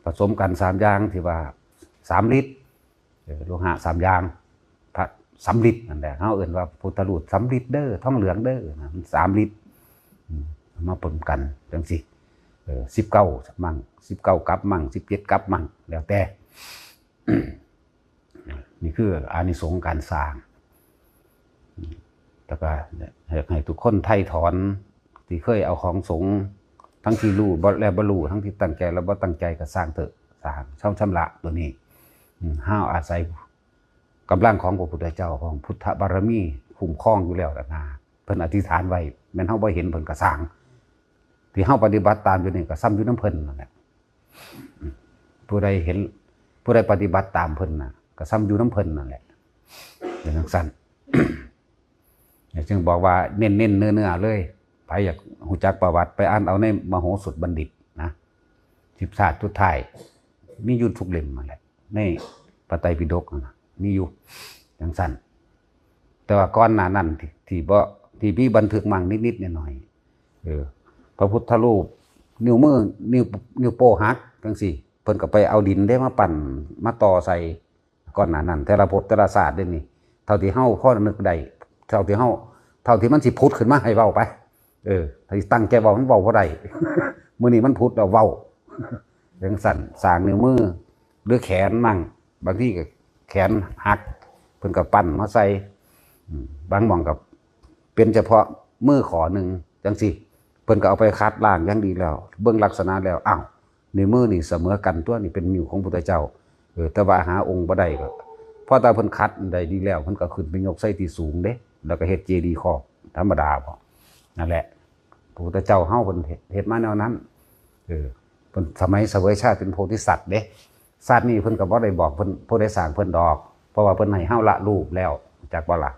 ผสมกันสามอย่างที่ว่า สามฤทธิ์ เออ โลหะสามอย่าง พระสำริดนั่นแหละ เฮาเอิ้นว่าพุทธรูปสำริดเด้อ ทองเหลืองเด้อ นะ มันสามฤทธิ์ อืม เอามาปนกันจังซี่ เออ สิบเก้ามั่ง สิบเก้ากับมั่ง สิบเจ็ดกับมั่ง แล้วแต่ นี่คืออานิสงส์การสร้าง แล้วก็อยากให้ทุกคนไถ่ถอน ที่เคยเอาของสงฆ์ ทั้งที่รู้บ่ และบ่รู้ ทั้งที่ตั้งใจและบ่ตั้งใจ ก็สร้างเถอะ สร้าง ชำ ชำระตัวนี้ อืม เฮาอาศัยกำลังของพระพุทธเจ้า ของพุทธบารมีคุ้มครองอยู่แล้วล่ะนะ เพิ่นอธิษฐานไว้ แม่นเฮาบ่เห็นเพิ่นก็สร้าง ที่เฮาปฏิบัติตามอยู่นี่ก็ส่ำอยู่นำเพิ่นนั่นแหละ ผู้ใดเห็น ผู้ใดปฏิบัติตามเพิ่นน่ะ ก็ส่ำอยู่นำเพิ่นนั่นแหละ เป็นจั่งซั้น จึงบอกว่าเน้นๆเนื้อๆเลย ไผอยากรู้จักประวัติ ไปอ่านเอาในมโหสถบัณฑิตนะ สิบชาติสุดท้าย มีอยู่ทุกเล่มนั่นแหละ ในพระไตรปิฎกนั่นน่ะ มีอยู่จั่งซั้น แต่ว่าก่อนหน้านั้นที่ ที่บ่ ที่มีบันทึกมั่งนิดๆหน่อยๆ เออ พระพุทธรูป นิ้วมือ นิ้ว นิ้วโป้หักจั่งซี้ เพิ่นก็ไปเอาดินเด้มาปั้น มาต่อใส่ ก่อนหน้านั้น แต่ละภพแต่ละชาติเด้นี่ เท่าที่เฮาพอนึกได้ เท่าที่เฮา เท่าที่มันสิผุดขึ้นมาให้เว้าไป เออ ถ้าสิตั้งใจเว้ามันเว้าบ่ได้ มื้อนี้มันผุดแล้วเว้า จั่งซั้น สร้างนิ้วมือ หรือแขนมั่ง บางทีก็แขนหัก เพิ่นก็ปั้นมาใส่ อืม บางหม่องก็เป็นเฉพาะมือข้อหนึ่งจั่งซี้ เพิ่นก็เอาไปคัดล้างอย่างดีแล้ว เบิ่งลักษณะแล้ว อ้าว นิ้วมือนี่เสมอกันตั๊ว นี่เป็นนิ้วของพุทธเจ้า เออ แต่ว่าหาองค์บ่ได้ก็ พอแต่เพิ่นคัดได้ดีแล้ว เพิ่นก็ขึ้นไปยกใส่ที่สูงเด้ แล้วก็เฮ็ดเจดีย์ครอบ ธรรมดาบ่ นั่นแหละ พระพุทธเจ้าเฮาเพิ่นเฮ็ด เฮ็ดมาแนวนั้น เออ เพิ่นสมัยเสวยชาติเป็นโพธิสัตว์เด้ ชาตินี้เพิ่นก็บ่ได้บอกเพิ่น ผู้ใดสร้างเพิ่นดอก เพราะว่าเพิ่นให้เฮาละรูปแล้ว จักบ่ล่ะ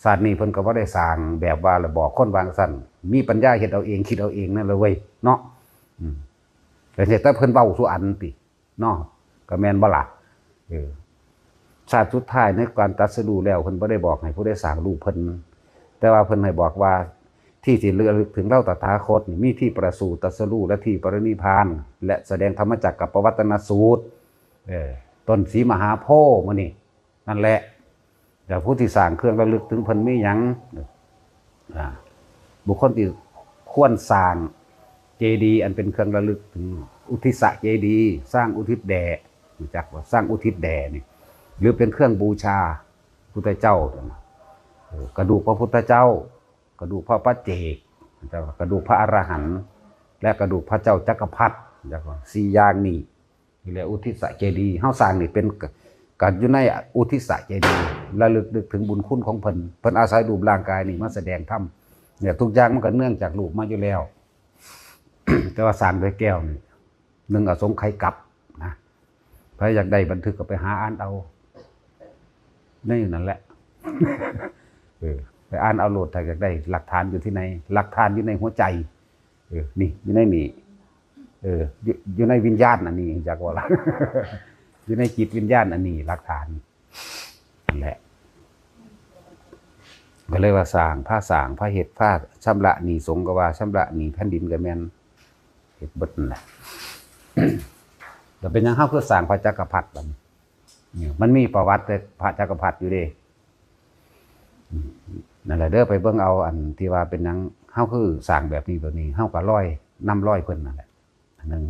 ชาตินี้เพิ่นก็บ่ได้สร้างแบบว่าแล้วบอกคนว่าซั่น มีปัญญาเฮ็ดเอาเอง คิดเอาเองนั่นแหละเว้ย เนาะ อืม แต่เฮ็ดแต่เพิ่นเว้าสู่อันติ เนาะ ก็แม่นบ่ล่ะ เออ ชาติสุดท้ายในการตรัสรู้แล้ว เพิ่นบ่ได้บอกให้ผู้ใดสร้างรูปเพิ่น แต่ว่าเพิ่นให้บอกว่า ที่สิระลึกถึงเราตถาคตนี่ มีที่ประสูติตรัสรู้ และที่ปรินิพพาน และแสดงธรรมจักรกัปปวัตตนสูตร เออ ต้นศรีมหาโพธิ์มื้อนี้ นั่นแหละ แล้วผู้ที่สร้างเครื่องระลึกถึงเพิ่นมีหยัง อ่า บุคคลที่ควรสร้างเจดีย์อันเป็นเครื่องระลึกถึง อุทิศเจดีย์ สร้างอุทิศแด่ รู้จักบ่ สร้างอุทิศแด่นี่ หรือเป็นเครื่องบูชาพุทธเจ้า เออ กระดูกพระพุทธเจ้า กระดูกพระปัจเจก กระดูกพระอรหันต์ และกระดูกพระเจ้าจักรพรรดิ จักว่าสี่อย่างนี้ นี่แหละอุทิศเจดีย์ เฮาสร้างนี่เป็นกะ กะอยู่ในอุทิศเจดีย์ ระลึกนึกถึงบุญคุณของเพิ่น เพิ่นอาศัยรูปร่างกายนี่มาแสดงธรรม เนี่ย ทุกอย่างมันก็เนื่องจากรูปมาอยู่แล้ว แต่ว่าสร้างด้วยแก้วนี่ นึ่งอสงไขยกลับนะ ใผอยากได้บันทึกก็ไปหาอ่านเอา ในนั่นแหละ เออ ไปอ่านเอาโลด ถ้าอยากได้หลักฐานอยู่ที่ไหน หลักฐานอยู่ในหัวใจ เออ นี่ อยู่ในนี่ เออ อยู่ อยู่ในวิญญาณอันนี้ จักว่าล่ะ อยู่ในจิตวิญญาณอันนี้ หลักฐาน นั่นแหละ ก็เลยว่าสร้าง พระสร้าง พระเฮ็ด พระชำระหนี้สงฆ์ก็ว่า ชำระหนี้แผ่นดินก็แม่น เฮ็ดเบิดนั่นแหละ แล้วเป็นหยังเฮาคือสร้างพระจักรพรรดิบัดนี้ เนี่ย มันมีประวัติแต่พระจักรพรรดิอยู่เด้ อืม นั่นแหละเด้อ ไปเบิ่งเอาอันที่ว่าเป็นหยังเฮาคือสร้างแบบนี้แบบนี้ เฮาก็รอย นำรอยเพิ่นนั่นแหละ อันหนึ่ง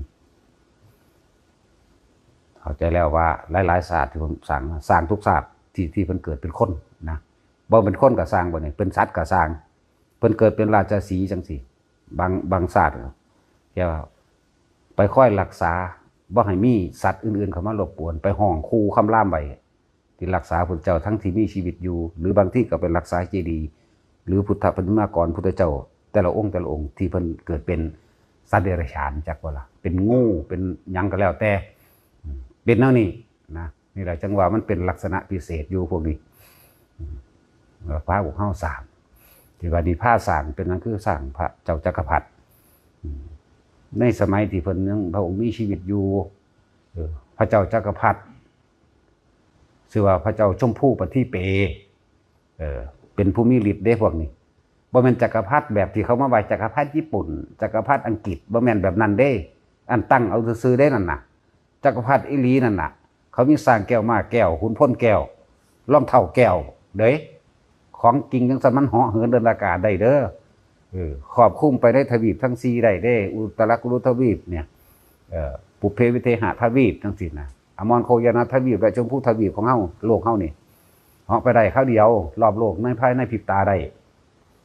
ถ เข้าใจแล้วว่าหลายๆชาติที่เพิ่นสร้าง สร้างทุกชาติที่ ที่เพิ่นเกิดเป็นคนนะ บ่เป็นคนก็ซ่าง บ่นี่เป็นสัตว์ก็ซ่าง เพิ่นเกิดเป็นราชสีห์จังซี่ บาง บางชาติ แกว่าไปคอยรักษา บ่ให้มีสัตว์อื่นๆเข้ามารบกวน ไปฮ้องคู่คำรามไว้ ที่รักษาพุทธเจ้าทั้งที่มีชีวิตอยู่ หรือบางทีก็ไปรักษาเจดีย์ หรือพุทธปฏิมากรพุทธเจ้า แต่ละองค์แต่ละองค์ที่เพิ่นเกิดเป็นสัตว์เดรัจฉาน จักบ่ล่ะ เป็นงู เป็นหยังก็แล้วแต่ เป็นแนวนี้นะ นี่แหละจั่งว่ามันเป็นลักษณะพิเศษอยู่พวกนี้ อืม แล้วพาพวกเฮาสร้าง ที่ว่านี่พาสร้างเป็นหยังคือสร้างพระเจ้าจักรพรรดิ อืม ในสมัยที่เพิ่นยัง พระองค์มีชีวิตอยู่ เออ พระเจ้าจักรพรรดิ ชื่อว่าพระเจ้าชมพูปะทีเป เออ เป็นผู้มีฤทธิ์เด้พวกนี้ บ่แม่นจักรพรรดิแบบที่เขามาไหว้ จักรพรรดิญี่ปุ่น จักรพรรดิอังกฤษ บ่แม่นแบบนั้นเด้ อันตั้งเอาซื่อๆเด้นั่นน่ะ จักรพรรดิอีหลีนั่นน่ะ เขามีช้างแก้ว ม้าแก้ว ขุนพลแก้ว รองเท้าแก้ว เด้ ของจริงจั่งซั้นมันเหาะเหินเดินอากาศได้เด้อ เออ ครอบคลุมไปในทวีปทั้งสี่ได้เด้ อุตรากุรุทวีปเนี่ย เอ่อ ปุพเพวิเทหทวีปจั่งซี้นะ อมรโคยนทวีปและชมพูทวีปของเฮา โลกเฮานี่ เหาะไปได้คราวเดียว รอบโลกในภายในพริบตาได้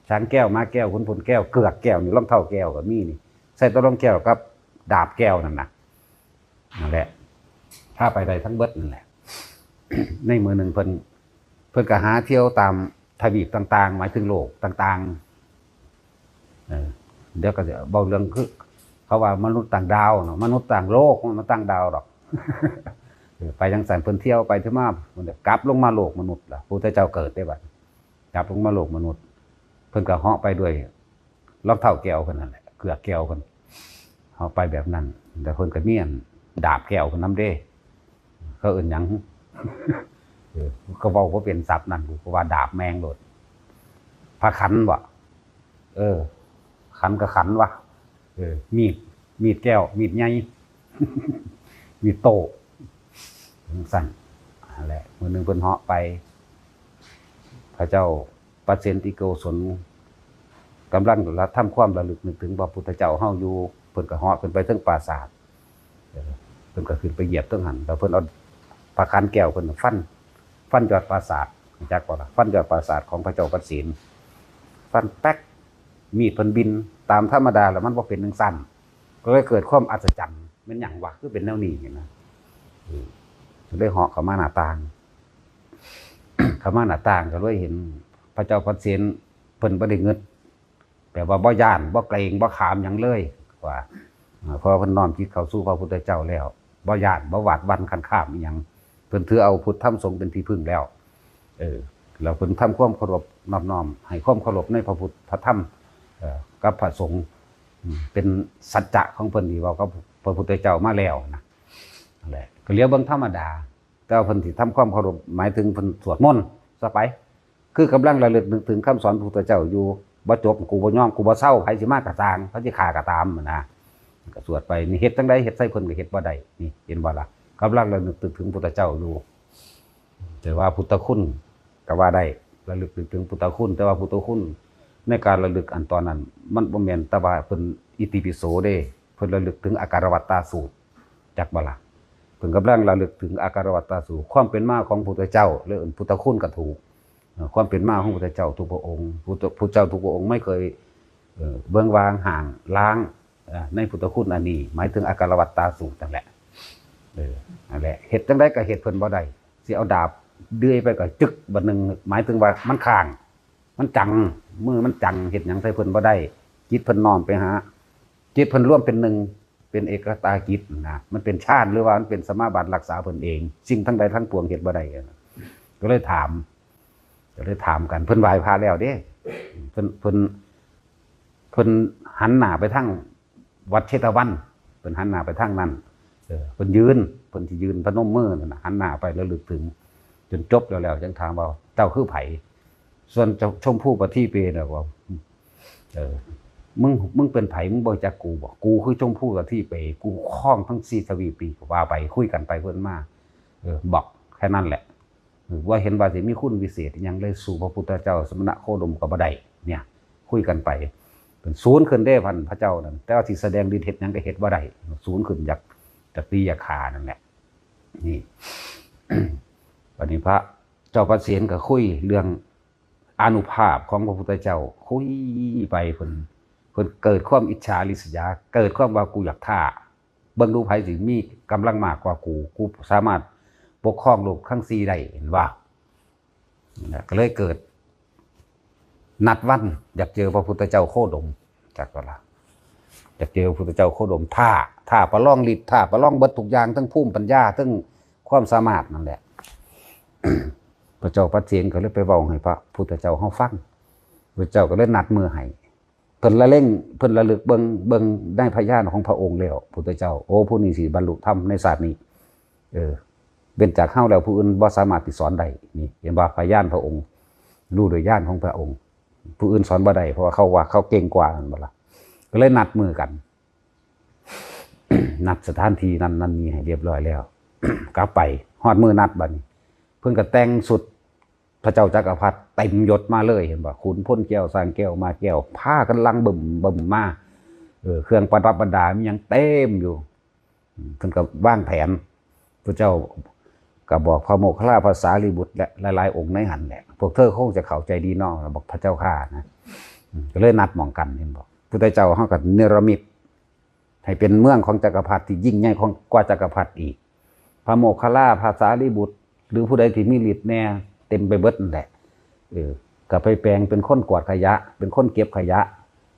ช้างแก้ว ม้าแก้ว ขุนพลแก้ว เกือกแก้วนี่ รองเท้าแก้วก็มีนี่ ใส่แต่รองแก้วกับดาบแก้วนั่นน่ะ นั่นแหละ พาไปได้ทั้งเบิดนั่นแหละ ในมื้อหนึ่งเพิ่น เพิ่นก็หาเที่ยวตามทวีปต่างๆ หมายถึงโลกต่างๆ เออ เดี๋ยวก็จะเว้าเรื่องคือ เขาว่ามนุษย์ต่างดาวเนาะ มนุษย์ต่างโลก มันต่างดาวดอก เออ ไปจั่งซั้น เพิ่นเที่ยวไปเที่ยวมา เพิ่นก็กลับลงมาโลกมนุษย์ล่ะ พระพุทธเจ้าเกิดได้บัด กลับลงมาโลกมนุษย์ เพิ่นก็เหาะไปด้วยรองเท้าแก้วเพิ่นนั่นแหละ เกือกแก้วเพิ่น เหาะไปแบบนั้น แต่เพิ่นก็มีอันดาบแก้วเพิ่นนำเด้ เขาเอิ้นหยัง เออ ก็เว้าบ่เป็นศัพท์นั่น กูก็ว่าดาบแม่งโลด พระขันบ่ เออ ขันก็ขันวะ เออ มีด มีดแก้ว มีดใหญ่ มีดโต้ จั่งซั้น นั่นแหละ มื้อหนึ่งเพิ่นเหาะไป พระเจ้าปเสนทิโกศลกำลังละทำความระลึกนึกถึงพระพุทธเจ้าเฮาอยู่ เพิ่นก็เหาะขึ้นไปเทิงปราสาท เออ เพิ่นก็ขึ้นไปเหยียบเทิงหั้น แล้วเพิ่นเอาพระขันแก้วเพิ่นฟัน ฟันยอดปราสาท จักบ่ล่ะ ฟันยอดปราสาทของพระเจ้าปเสน ฟันแป๊ก มีดเพิ่นบิน ตามธรรมดาแล้วมันบ่เป็นจั่งซั้น ก็เลยเกิดความอัศจรรย์ แม่นหยังวะ คือเป็นแนวนี้นะ เออ เลยเหาะเข้ามาหน้าต่าง เข้ามาหน้าต่างก็เลยเห็นพระเจ้าปเสน เพิ่นบ่ได้งึด แบบว่าบ่ย้าน บ่เกรง บ่ขามหยังเลย ว่า อ่า เพราะว่าเพิ่นน้อมจิตเข้าสู่พระพุทธเจ้าแล้ว บ่ย้าน บ่หวาดหวั่นคันคามอิหยัง เพิ่นถือเอาพุทธธรรมสงฆ์เป็นที่พึ่งแล้ว เออ แล้วเพิ่นทำความเคารพนอบน้อม ให้ความเคารพในพระพุทธพระธรรม เอ่อ กับพระสงฆ์ อืม เป็นสัจจะของเพิ่นที่เว้ากับพระพุทธเจ้ามาแล้วนะ นั่นแหละ ก็เหลียวเบิ่งธรรมดา แต่ว่าเพิ่นสิทำความเคารพ หมายถึงเพิ่นสวดมนต์ซะไป คือกำลังระลึกนึกถึงคำสอนพระพุทธเจ้าอยู่ บ่จบ กูบ่ยอม กูบ่เซา ไผสิมาก็ซ่าง ไผสิฆ่าก็ตามนะ ก็สวดไป นี่เฮ็ดจั่งใด เฮ็ดใส่เพิ่นก็เฮ็ดบ่ได้ นี่เห็นบ่ล่ะ กำลังระลึกนึกถึงพุทธเจ้าอยู่ แต่ว่าพุทธคุณก็ว่าได้ ระลึกนึกถึงพุทธคุณ แต่ว่าพุทธคุณในการระลึกอันตอนนั้น มันบ่แม่นแต่ว่าเพิ่นอิติปิโสเด้ เพิ่นระลึกถึงอาการวัตตาสูตร จักบ่ล่ะ เพิ่นกำลังระลึกถึงอาการวัตตาสูตร ความเป็นมาของพุทธเจ้า หรือพุทธคุณก็ถูก เอ่อ ความเป็นมาของพุทธเจ้าทุกพระองค์ พุทธ พุทธเจ้าทุกพระองค์ไม่เคย เอ่อ เบิ่งวางห่างล้าง เอ่อ ในพุทธคุณอันนี้ หมายถึงอาการวัตตาสูตรนั่นแหละ เออ นั่นแหละ เฮ็ดจั่งใดก็เฮ็ดเพิ่นบ่ได้ สิเอาดาบเดือยไปก็จึกบัดหนึ่ง หมายถึงว่ามันค้าง มันจัง มือมันจัง เฮ็ดหยังใส่เพิ่นบ่ได้ จิตเพิ่นน้อมไปหา จิตเพิ่นรวมเป็นหนึ่ง เป็นเอกตาจิตนะ มันเป็นฌาน หรือว่ามันเป็นสมาบัติรักษาเพิ่นเอง สิ่งทั้งใดทั้งปวงเฮ็ดบ่ได้ ก็เลยถาม ก็เลยถามกัน เพิ่นไหว้พระแล้วเด้ เพิ่น เพิ่น เพิ่นหันหน้าไปทางวัดเชตวัน เพิ่นหันหน้าไปทางนั้น เออ เพิ่นยืน เพิ่นสิยืนพนมมือนั่นน่ะ หันหน้าไประลึกถึง จนจบแล้ว แล้วจั่งถามว่า เจ้าคือไผ ส่วนเจ้าชมพูปะทีเปน่ะว่า เออ มึง มึงเป็นไผ มึงบ่รู้จักกูบ่ กูคือชมพูปะทีเป กูครองทั้งสี่ทวีปนี่ ว่าไป คุยกันไปเพิ่นมา เออ บอกแค่นั้นแหละ เออ บ่เห็นว่าสิมีคุณวิเศษอิหยังเลยสู้พระพุทธเจ้าสมณโคดมก็บ่ได้ เนี่ย คุยกันไป เป็นสูนขึ้นเด้พันพระเจ้านั่น แต่ว่าสิแสดงฤทธิ์เฮ็ดหยังก็เฮ็ดบ่ได้ สูนขึ้นอยาก อยากตีอยากฆ่านั่นแหละ นี่ วันนี้พระเจ้าปเสนก็คุยเรื่องอานุภาพของพระพุทธเจ้า คุยไปเพิ่น เพิ่นเกิดความอิจฉาริษยา เกิดความว่ากูอยากท้า เบิ่งดูไผสิมีกำลังมากกว่ากู กูสามารถปกครองโลกทั้งสี่ได้ เห็นบ่ นั่นแหละ ก็เลยเกิดนัดวัน อยากเจอพระพุทธเจ้าโคดม จักว่าล่ะ อยากเจอพระพุทธเจ้าโคดม ท้า ท้าประลองฤทธิ์ ท้าประลองเบิดทุกอย่าง ทั้งภูมิปัญญา ทั้งความสามารถนั่นแหละ พระเจ้าปเสนก็เลยไปเว้าให้พระพุทธเจ้าเฮาฟัง พระเจ้าก็เลยนัดมื้อให้ เพิ่นละเล็ง เพิ่นระลึกเบิ่ง เบิ่งในพยานของพระองค์แล้ว พุทธเจ้า โอ้ ผู้นี้สิบรรลุธรรมในชาตินี้ เออ เว้นจากเฮาแล้วผู้อื่นบ่สามารถสิสอนได้ นี่ เห็นบ่ พยานพระองค์ รู้โดยญาณของพระองค์ ผู้อื่นสอนบ่ได้ เพราะว่าเขาว่าเขาเก่งกว่า นั่นบ่ล่ะ ก็เลยนัดมื้อกัน นัดสถานที่นั่นนั่นนี่ให้เรียบร้อยแล้ว กลับไป ฮอดมื้อนัดบัดนี้ เพิ่นก็แต่งชุดพระเจ้าจักรพรรดิเต็มยศมาเลย เห็นบ่ ขุนพลแก้ว ช้างแก้ว ม้าแก้ว พากันลังบึ้มบึ้มมา เออ เครื่องประดับประดามีหยังเต็มอยู่ อืม เพิ่นก็วางแผน พระเจ้าก็บอกพระโมคคัลลา พระสารีบุตร และหลายๆ องค์ในหั้นแหละ พวกเธอคงจะเข้าใจดีเนาะ บอกพระเจ้าข้านะ อืม ก็เลยนัดหม่องกัน เห็นบ่ พุทธเจ้าเฮาก็เนรมิต ให้เป็นเมืองของจักรพรรดิที่ยิ่งใหญ่ของกว่าจักรพรรดิอีก พระโมคคัลลา พระสารีบุตร หรือผู้ใดที่มีฤทธิ์แน่ เต็มไปเบิดนั่นแหละ เออ ก็ไปแปลงเป็นคนกวาดขยะ เป็นคนเก็บขยะ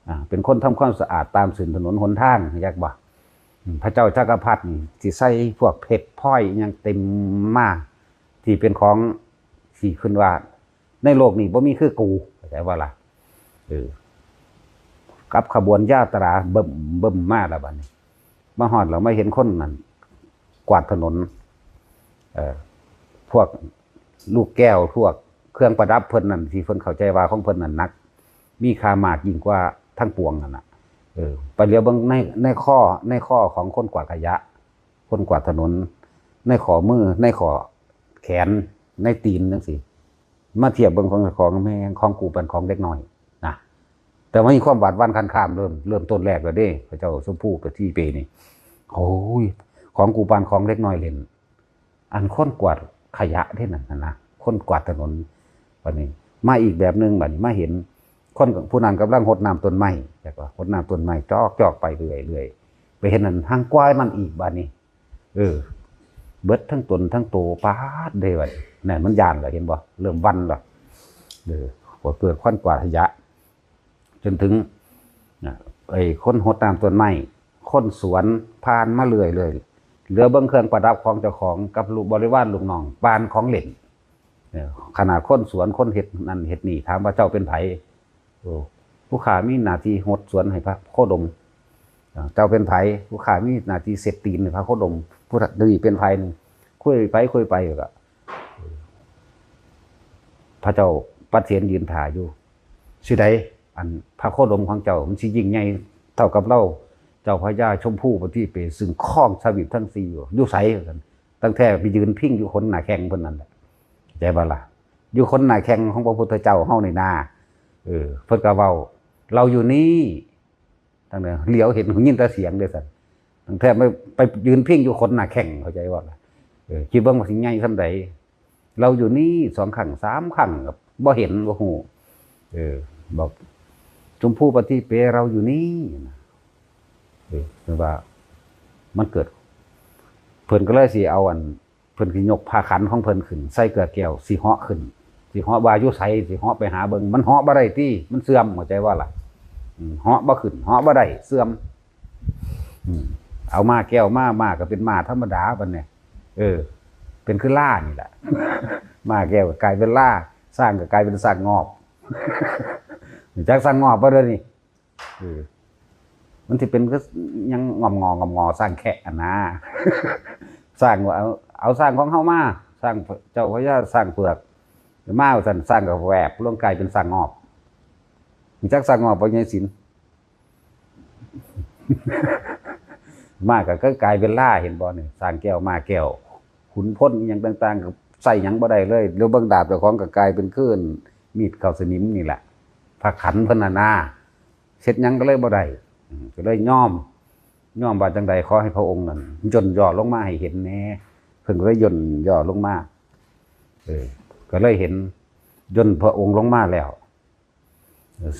อ่า เป็นคนทำความสะอาดตามเส้นถนนหนทาง จักบ่ อืม พระเจ้าจักรพรรดินี่สิใส่พวกเพชรพลอยอิหยังเต็มมา ที่เป็นของที่ขึ้นว่า ในโลกนี้บ่มีคือกู เข้าใจบ่ล่ะ เออ กับขบวนยาตราเบิ่มเบิ่มมาแล้วบัดนี้ มาฮอดแล้วมาเห็นคนนั่นกวาดถนน เอ่อ พวกลูกแก้ว พวกเครื่องประดับเพิ่นนั่น ที่เพิ่นเข้าใจว่าของเพิ่นนั่นหนัก มีค่ามากยิ่งกว่าทั้งปวงนั่นน่ะ เออ ไปเหลียวเบิ่งใน ในข้อ ในข้อของคนกวาดขยะ คนกวาดถนน ในข้อมือ ในข้อแขน ในตีนจั่งซี้ มาเทียบเบิ่งของเจ้าของ แม่ง ของกูปานของเด็กน้อยนะ แต่ว่ามีความบาดหวั่นคันคาม เริ่ม เริ่มต้นแรกแล้วเด้ พระเจ้าชมพูปทีเปนี่ โอ้ย ของกูปานของเด็กน้อยเล่น อันคนกวาดขยะเด้นั่นน่ะนะ คนกวาดถนน บัดนี้มาอีกแบบหนึ่ง บัดนี้มาเห็นคนผู้นั้นกำลังหดน้ำต้นไม้ จักว่าหดน้ำต้นไม้ จอก จอกไปเรื่อยๆ ไปเห็นนั่นห่างกว่านั่นอีก บัดนี้ เออ เบิดทั้งตนทั้งโต ป๊าดเด้ บัดนี้ นั่นมันย้านแล้ว เห็นบ่ เริ่มหวั่นแล้ว เออ ก็เกิดคนกวาดขยะ จนถึง น่ะ ไอ้คนหดน้ำต้นไม้ คนสวน ผ่านมาเรื่อยๆ เหลือเบิ่งเครื่องประดับของเจ้าของกับลูกบริวารลูกน้อง ปานของเล่น เออ ขนาดคนสวน คนเฮ็ดนั่นเฮ็ดนี่ ถามว่าเจ้าเป็นไผ โอ้ ผู้ข้ามีหน้าที่หดสวนให้พระโคดม อ่า เจ้าเป็นไผ ผู้ข้ามีหน้าที่เช็ดตีนให้พระโคดม ผู้นี้เป็นไผหนึ่ง คุยไปคุยไปก็ พระเจ้าปเสนยืนถ่าอยู่ สิใด อันพระโคดมของเจ้ามันสิยิ่งใหญ่เท่ากับเรา เจ้าพญาชมพูปทีเป ซึ่งครองทวีปทั้งสี่อยู่ อยู่ไส ว่าซั่น ตั้งแต่ไปยืนพิงอยู่ขนหน้าแข้งเพิ่นนั่นแหละ เข้าใจบ่ล่ะ อยู่ขนหน้าแข้งของพระพุทธเจ้าเฮานี่นา เออ เพิ่นก็เว้า เราอยู่นี่ ตั้งแต่เหลียวเห็น ยินแต่เสียงเด้อซั่น ตั้งแต่ไป ไปยืนพิงอยู่ขนหน้าแข้ง เข้าใจบ่ล่ะ เออ คิดเบิ่งว่าสิใหญ่ส่ำใด เราอยู่นี่สองครั้งสามครั้งก็บ่เห็นบ่ฮู้ เออ บอก ชมพูปทีเป เราอยู่นี่นะ เออ เพิ่นว่า มันเกิด เพิ่นก็เลยสิเอาอัน เพิ่นสิยกผ้าขันของเพิ่นขึ้น ใส่เกลือแก้ว สิเหาะขึ้น สิเหาะว่าอยู่ไส สิเหาะไปหาเบิ่ง มันเหาะบ่ได้ติ มันเสื่อม เข้าใจบ่ล่ะ อืม เหาะบ่ขึ้น เหาะบ่ได้ เสื่อม อืม เอาม้าแก้วมา ม้าก็เป็นม้าธรรมดาบัดนี้ เออ เป็นคือล้านี่แหละ ม้าแก้วก็กลายเป็นล้า ช้างก็กลายเป็นช้างงอบ รู้จักช้างงอบบ่เดี๋ยวนี้ เออ มันสิเป็นคือยังงอมงองอมงอ ช้างแคะอะนะ ช้างว่าเอา เอาช้างของเฮามา ช้างเจ้าพญาช้างเผือก มาว่าซั่น ช้างก็แวบลงกลายเป็นช้างงอบ รู้จักช้างงอบบ่ ยายศิลป์ ม้าก็กลายเป็นล้า เห็นบ่นี่ ช้างแก้ว ม้าแก้ว ขุนพลอิหยังต่างๆ ก็ใส่หยังบ่ได้เลย แล้วเบิ่งดาบเจ้าของก็กลายเป็นคือมีดเข้าสนิมนี่แหละ ผ้าขันเพิ่นน่ะนะ เฮ็ดหยังก็เลยบ่ได้ อืม ก็เลยยอม ยอมว่าจั่งใด ขอให้พระองค์นั่นย่นย่อลงมาให้เห็นแหน่ พิ่นก็เลยย่นย่อลงมา เออ ก็เลยเห็นย่นพระองค์ลงมาแล้ว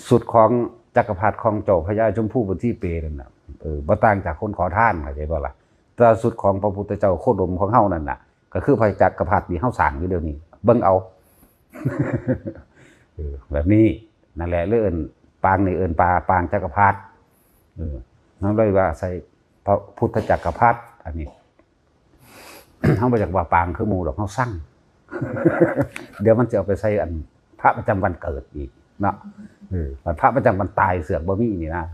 สุดของจักรพรรดิของเจ้าพญาชมพูปทีเปนั่นน่ะ เออ บ่ต่างจากคนขอทาน เข้าใจบ่ล่ะ? แต่สุดของพระพุทธเจ้าโคดมของเฮานั่นน่ะ ก็คือพระจักรพรรดิที่เฮาสร้างอยู่เดี๋ยวนี้ เบิ่งเอา เออ แบบนี้ นั่นแหละ เลยเอิ้นปางนี่เอิ้นปา ปางจักรพรรดิ เออ นั่นเลยว่าใส่พระพุทธจักรพรรดิ อันนี้ เฮาบ่อยากว่าปางคือหมู่ดอก เฮาซัง เดี๋ยวมันจะเอาไปใส่อันพระประจำวันเกิดอีกเนาะ เออ พระประจำวันตายเสือกบ่มีนี่นะ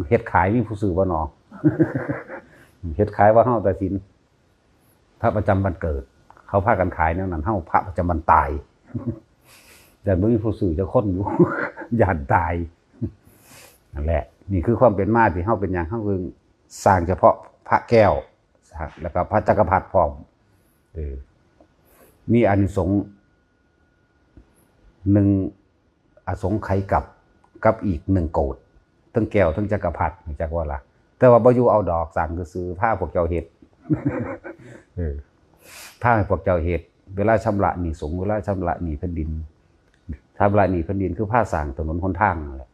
เฮ็ดขายมีผู้ซื้อบ่หนอ เฮ็ดขายว่าเฮาแต่ศีล พระประจำวันเกิด เขาพากันขายแนวนั้น เฮาพระประจำวันตาย แต่บ่มีผู้ซื้อจักคนอยู่ ย้านตาย นั่นแหละ นี่คือความเป็นมาที่เฮาเป็นหยัง เฮาคือสร้างเฉพาะพระแก้ว แล้วก็พระจักรพรรดิพร้อม เออ มีอานิสงส์หนึ่งอสงไขยกับ กับอีกหนึ่งโกฏ ทั้งแก้วทั้งจักรพรรดิ รู้จักว่าล่ะ แต่ว่าบ่อยู่เอาดอก สร้างซื่อๆ พาพวกเจ้าเฮ็ด เออ พาให้พวกเจ้าเฮ็ด เวลาชำระหนี้สงฆ์ เวลาชำระหนี้แผ่นดิน ชำระหนี้แผ่นดินคือพาสร้างถนนหนทางนั่นแหละ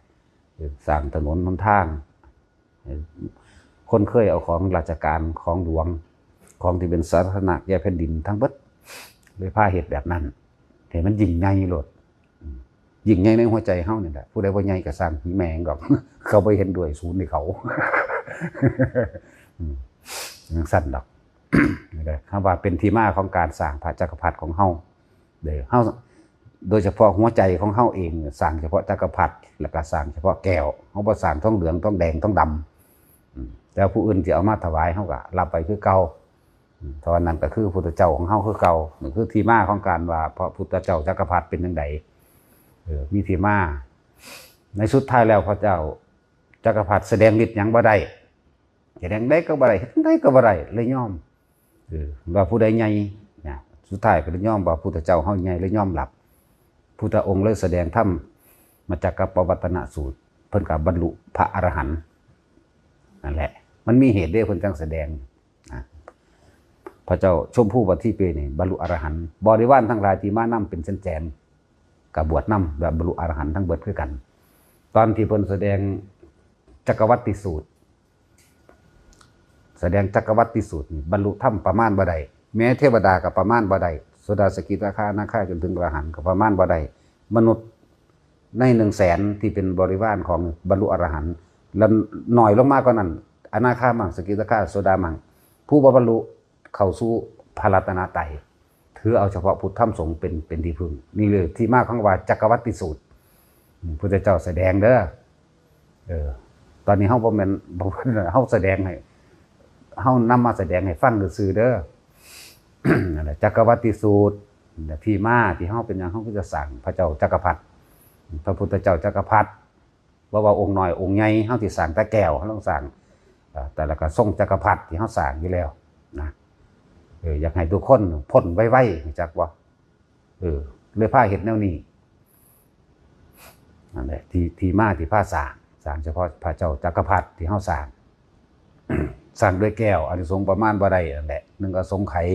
เออ สร้างถนนหนทาง เออ คนเคยเอาของราชการ ของหลวง ของที่เป็นสาธารณะแก่แผ่นดินทั้งเบิด เลยพาเฮ็ดแบบนั้น ให้มันยิ่งใหญ่โลด อืม ยิ่งใหญ่ในหัวใจเฮานี่แหละ ผู้ใดบ่ใหญ่ก็สร้างหีแมงดอก เขาบ่เห็นด้วย ศูนย์ให้เขา อืม จั่งซั้นดอก นี่แหละ คำว่าเป็นที่มาของการสร้างพระจักรพรรดิของเฮา เด้อ เฮา โดยเฉพาะหัวใจของเฮาเองเนี่ย สร้างเฉพาะจักรพรรดิ แล้วก็สร้างเฉพาะแก้ว เฮาบ่สร้างทองเหลือง ทองแดง ทองดำ อืม แต่ผู้อื่นสิเอามาถวาย เฮาก็รับไปคือเก่า อืม เท่านั้นก็คือพุทธเจ้าของเฮาคือเก่า นี่คือที่มาของการว่าพระพุทธเจ้าจักรพรรดิเป็นจั่งใด เออ มีที่มา ในสุดท้ายแล้วพระเจ้าจักรพรรดิแสดงฤทธิ์หยังบ่ได้ แสดงใดก็บ่ได้ เฮ็ดจั่งใดก็บ่ได้ เลยยอม เออ ว่าผู้ใดใหญ่ นะ สุดท้ายก็เลยยอมว่าพุทธเจ้าเฮาใหญ่ เลยยอมรับ พุทธองค์เลยแสดงธรรมมาจากกัปปวัตตนสูตร เพิ่นก็บรรลุพระอรหันต์ นั่นแหละ มันมีเหตุเด้ เพิ่นจั่งแสดง นะ พระเจ้าชมพูปทีเปนี่บรรลุอรหันต์ บริวารทั้งหลายที่มานำเป็นแสนๆ ก็บวชนำ และบรรลุอรหันต์ทั้งเบิดคือกัน ตอนที่เพิ่นแสดงจักรวัตติสูตร แสดงจักรวัตติสูตรนี่บรรลุธรรมประมาณบ่ได้ แม้เทวดาก็ประมาณบ่ได้ โสดา สกิทาคา อนาคา จนถึงอรหันต์ก็ประมาณบ่ได้ มนุษย์ในหนึ่งแสนที่เป็นบริวารของบรรลุอรหันต์ แล้วน้อยลงมากกว่านั้น อนาคามัง สกิทาคา โสดามัง ผู้บ่บรรลุเข้าสู่พระรัตนตรัย ถือเอาเฉพาะพุทธธรรมสงฆ์เป็น เป็นที่พึ่ง นี่เลยที่มาของว่าจักรวัตติสูตร อืม พุทธเจ้าแสดงเด้อ เออ ตอนนี้เฮาบ่แม่น บ่แม่นเฮาแสดงให้ เฮานำมาแสดงให้ฟังซื่อๆเด้อ นั่นแหละ จักรวัตติสูตร นั่นแหละที่มาที่เฮาเป็นหยังเฮาก็จะสร้างพระเจ้าจักรพรรดิ พระพุทธเจ้าจักรพรรดิ บ่ว่าองค์น้อยองค์ใหญ่ เฮาสิสร้างแต่แก้ว เฮาต้องสร้าง เอ่อ แต่ละกระทรงจักรพรรดิที่เฮาสร้างอยู่แล้วนะ เออ อยากให้ทุกคนพ้นไวๆ รู้จักบ่? เออ เลยพาเฮ็ดแนวนี้ นั่นแหละ ที่ ที่มาที่พาสร้าง สร้างเฉพาะพระเจ้าจักรพรรดิที่เฮาสร้าง สร้างด้วยแก้ว อานิสงส์ประมาณบ่ได้นั่นแหละ หนึ่งอสงไขย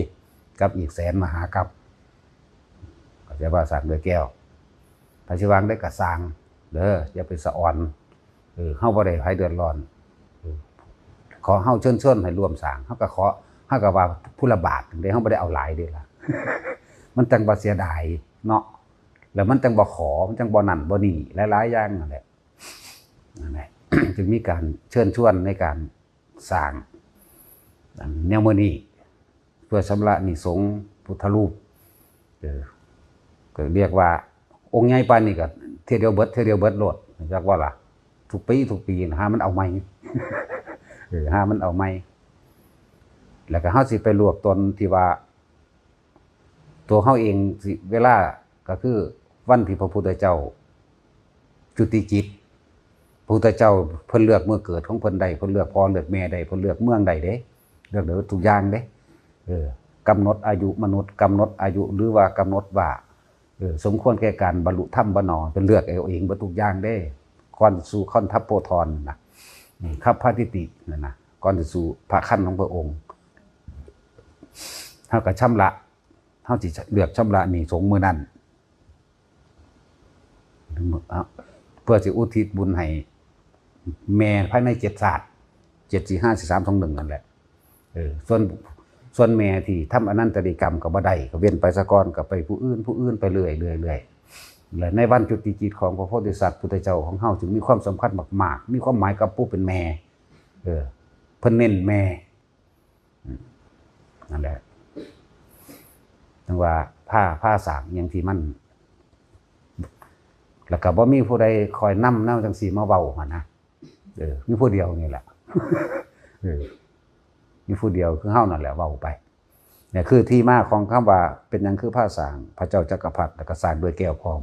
กับอีกแสนมหากัป เข้าใจว่าสร้างด้วยแก้ว ไผสิวางได้ก็สร้างเด้อ อย่าไปสะออน เออ เฮาบ่ได้ให้เดือดร้อน เออ ขอเฮาเชิญชวนให้ร่วมสร้าง เฮาก็ขอ เฮาก็ว่าผู้ละบาทเด้ เฮาบ่ได้เอาหลายเด้ล่ะ มันจั่งบ่เสียดายเนาะ แล้วมันจั่งบ่ขอ มันจั่งบ่นั่นบ่นี่ หลายๆอย่างนั่นแหละ นั่นแหละ จึงมีการเชิญชวนในการสร้าง อันแนวมื้อนี้ เพื่อชำระหนี้สงฆ์พุทธรูป เออ ก็เรียกว่าองค์ใหญ่ปานนี้ก็เทื่อเดียวเบิด เทื่อเดียวเบิดโลด จักว่าล่ะ ทุกปี ทุกปีนะ หามันเอาใหม่ เออ หามันเอาใหม่ แล้วก็เฮาสิไปรวบตนที่ว่า ตัวเฮาเองสิ เวลาก็คือวันที่พระพุทธเจ้าจุติจิต พระพุทธเจ้าเพิ่นเลือกมื้อเกิดของเพิ่นได้ เพิ่นเลือกพ่อเลือกแม่ได้ เพิ่นเลือกเมืองได้เด้ เลือกได้ทุกอย่างเด้ เออ กำหนดอายุมนุษย์ กำหนดอายุ หรือว่ากำหนดว่า เออ สมควรแก่การบรรลุธรรมบ่หนอ เพิ่นเลือกเอาเองเบิดทุกอย่างเด้ ก่อนสู่คันธโปธรน่ะ อืม คัพพะทิตินั่นน่ะ ก่อนสิสู่พระคันของพระองค์ เฮาก็ชำระ เฮาสิเลือกชำระหนี้สงฆ์มื้อนั้น เพื่อสิอุทิศบุญให้แม่ภายในเจ็ดชาติ เจ็ด สี่ ห้า สี่ สาม สอง หนึ่ง นั่นแหละ เออ ส่วน ส่วนแม่ที่ทำอนันตริยกรรมก็บ่ได้ ก็เว้นไปซะก่อน ก็ไปผู้อื่น ผู้อื่นไปเรื่อยๆ เรื่อยๆ และในวันจุติจิตของพระโพธิสัตว์พุทธเจ้าของเฮาจึงมีความสำคัญมากๆ มีความหมายกับผู้เป็นแม่ เออ เพิ่นเน้นแม่ อืม นั่นแหละ จั่งว่าพา พาสร้างอิหยังที่มัน แล้วก็บ่มีผู้ใดคอยนำแนวจั่งซี้มาเว้าหั้นนะ เออ มีผู้เดียวนี่แหละ เออ มีผู้เดียวคือเฮานั่นแหละเว้าไป เนี่ยคือที่มาของคำว่าเป็นหยังคือพาสร้างพระเจ้าจักรพรรดิ แล้วก็สร้างด้วยแก้วพร้อม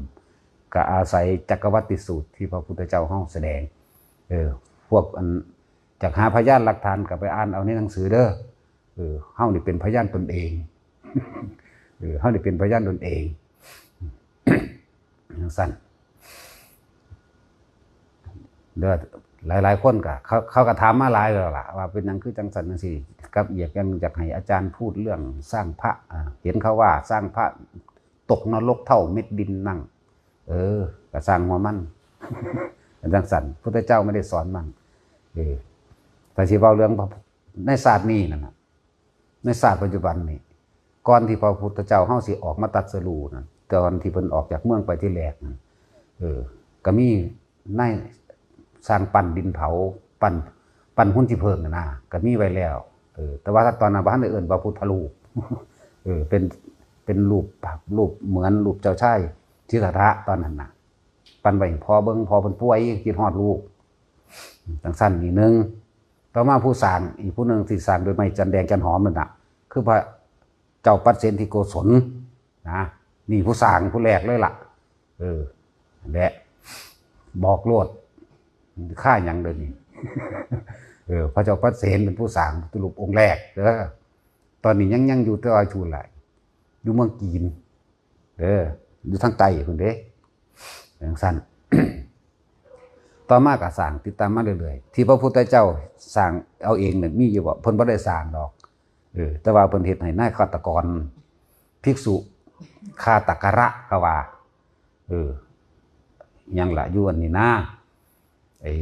ก็อาศัยจักรวรรติสูตรที่พระพุทธเจ้าเฮาแสดง เออ พวกอัน จากหาพยานหลักฐานก็ไปอ่านเอาในหนังสือเด้อ เออ เฮานี่เป็นพยานตนเอง เออ เฮานี่เป็นพยานตนเอง จั่งซั่น เด้อ หลายๆ คนก็ เขา เขาก็ถามมาหลายแล้วล่ะ ว่าเป็นหยังคือจั่งซั่นจั่งซี้ กับอีกอย่างอยากให้อาจารย์พูดเรื่องสร้างพระ อ่า เห็นเขาว่าสร้างพระตกนรกเท่าเม็ดดินนั่ง เออ ก็สร้างหัวมัน เป็นจั่งซั่น พุทธเจ้าไม่ได้สอนมัน เออ แต่สิเว้าเรื่องพระ ในชาตินี้นั่นน่ะ ในชาติปัจจุบันนี่ ก่อนที่พระพุทธเจ้าเฮาสิออกมาตรัสรู้นั่น ตอนที่เพิ่นออกจากเมืองไปที่แรกนั่น เออ ก็มีนายช่างปั้นดินเผา ปั้น ปั้นหุ่นขี้ผึ้งน่ะนะ ก็มีไว้แล้ว เออ แต่ว่าตอนนั้นบ่ทันได้เอิ้นว่าพุทธรูป เออ เป็น เป็นรูป รูปเหมือนรูปเจ้าชายสิทธัตถะตอนนั้นน่ะ ปั้นไว้ให้พ่อเบิ่ง พ่อเพิ่นป่วย คิดฮอดลูก จั่งซั่นนี่หนึ่ง ต่อมาผู้สร้างอีกผู้หนึ่งที่สร้างด้วยไม้จันแดงจันหอมนั่นน่ะ คือพระเจ้าปัดเสนที่โกศลนะ นี่ผู้สร้างผู้แรกเลยล่ะ เออ และบอกโลด ค่าหยังเดี๋ยวนี้ เออ พระเจ้าปัดเสนเป็นผู้สร้างพุทธรูปองค์แรกเด้อ ตอนนี้ยัง ยังอยู่แต่ว่าอยู่หลาย อยู่เมืองจีน เด้อ อยู่ทางใต้พุ่นเด้ จั่งซั่น ต่อมาก็สร้างติดตามมาเรื่อยๆ ที่พระพุทธเจ้าสร้างเอาเองเนี่ยมีอยู่บ่ เพิ่นบ่ได้สร้างดอก เออ แต่ว่าเพิ่นเฮ็ดให้นายฆาตกร ภิกษุฆาตกระเขาว่า เออ หยังล่ะ อยู่อันนี้นะ ไอ้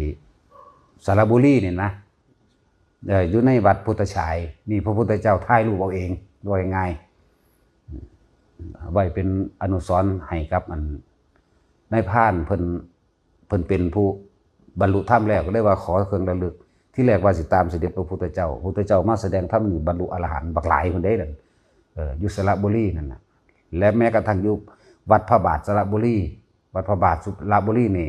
สระบุรีนี่นะ เอ่อ อยู่ในวัดพุทธฉาย นี่พระพุทธเจ้าถ่ายรูปเอาเอง ว่าง่ายๆ ไว้เป็นอนุสรณ์ให้กับอัน นายพรานเพิ่น เพิ่นเป็นผู้บรรลุธรรมแล้ว ก็เลยว่าขอเครื่องระลึก ที่แรกว่าสิตามเสด็จพระพุทธเจ้า พระพุทธเจ้ามาแสดงธรรมนี่บรรลุอรหันต์บักหลายคนได้นั่น เออ อยู่สระบุรีนั่นน่ะ และแม้กระทั่งอยู่วัดพระบาทสระบุรี วัดพระบาทสระบุรีนี่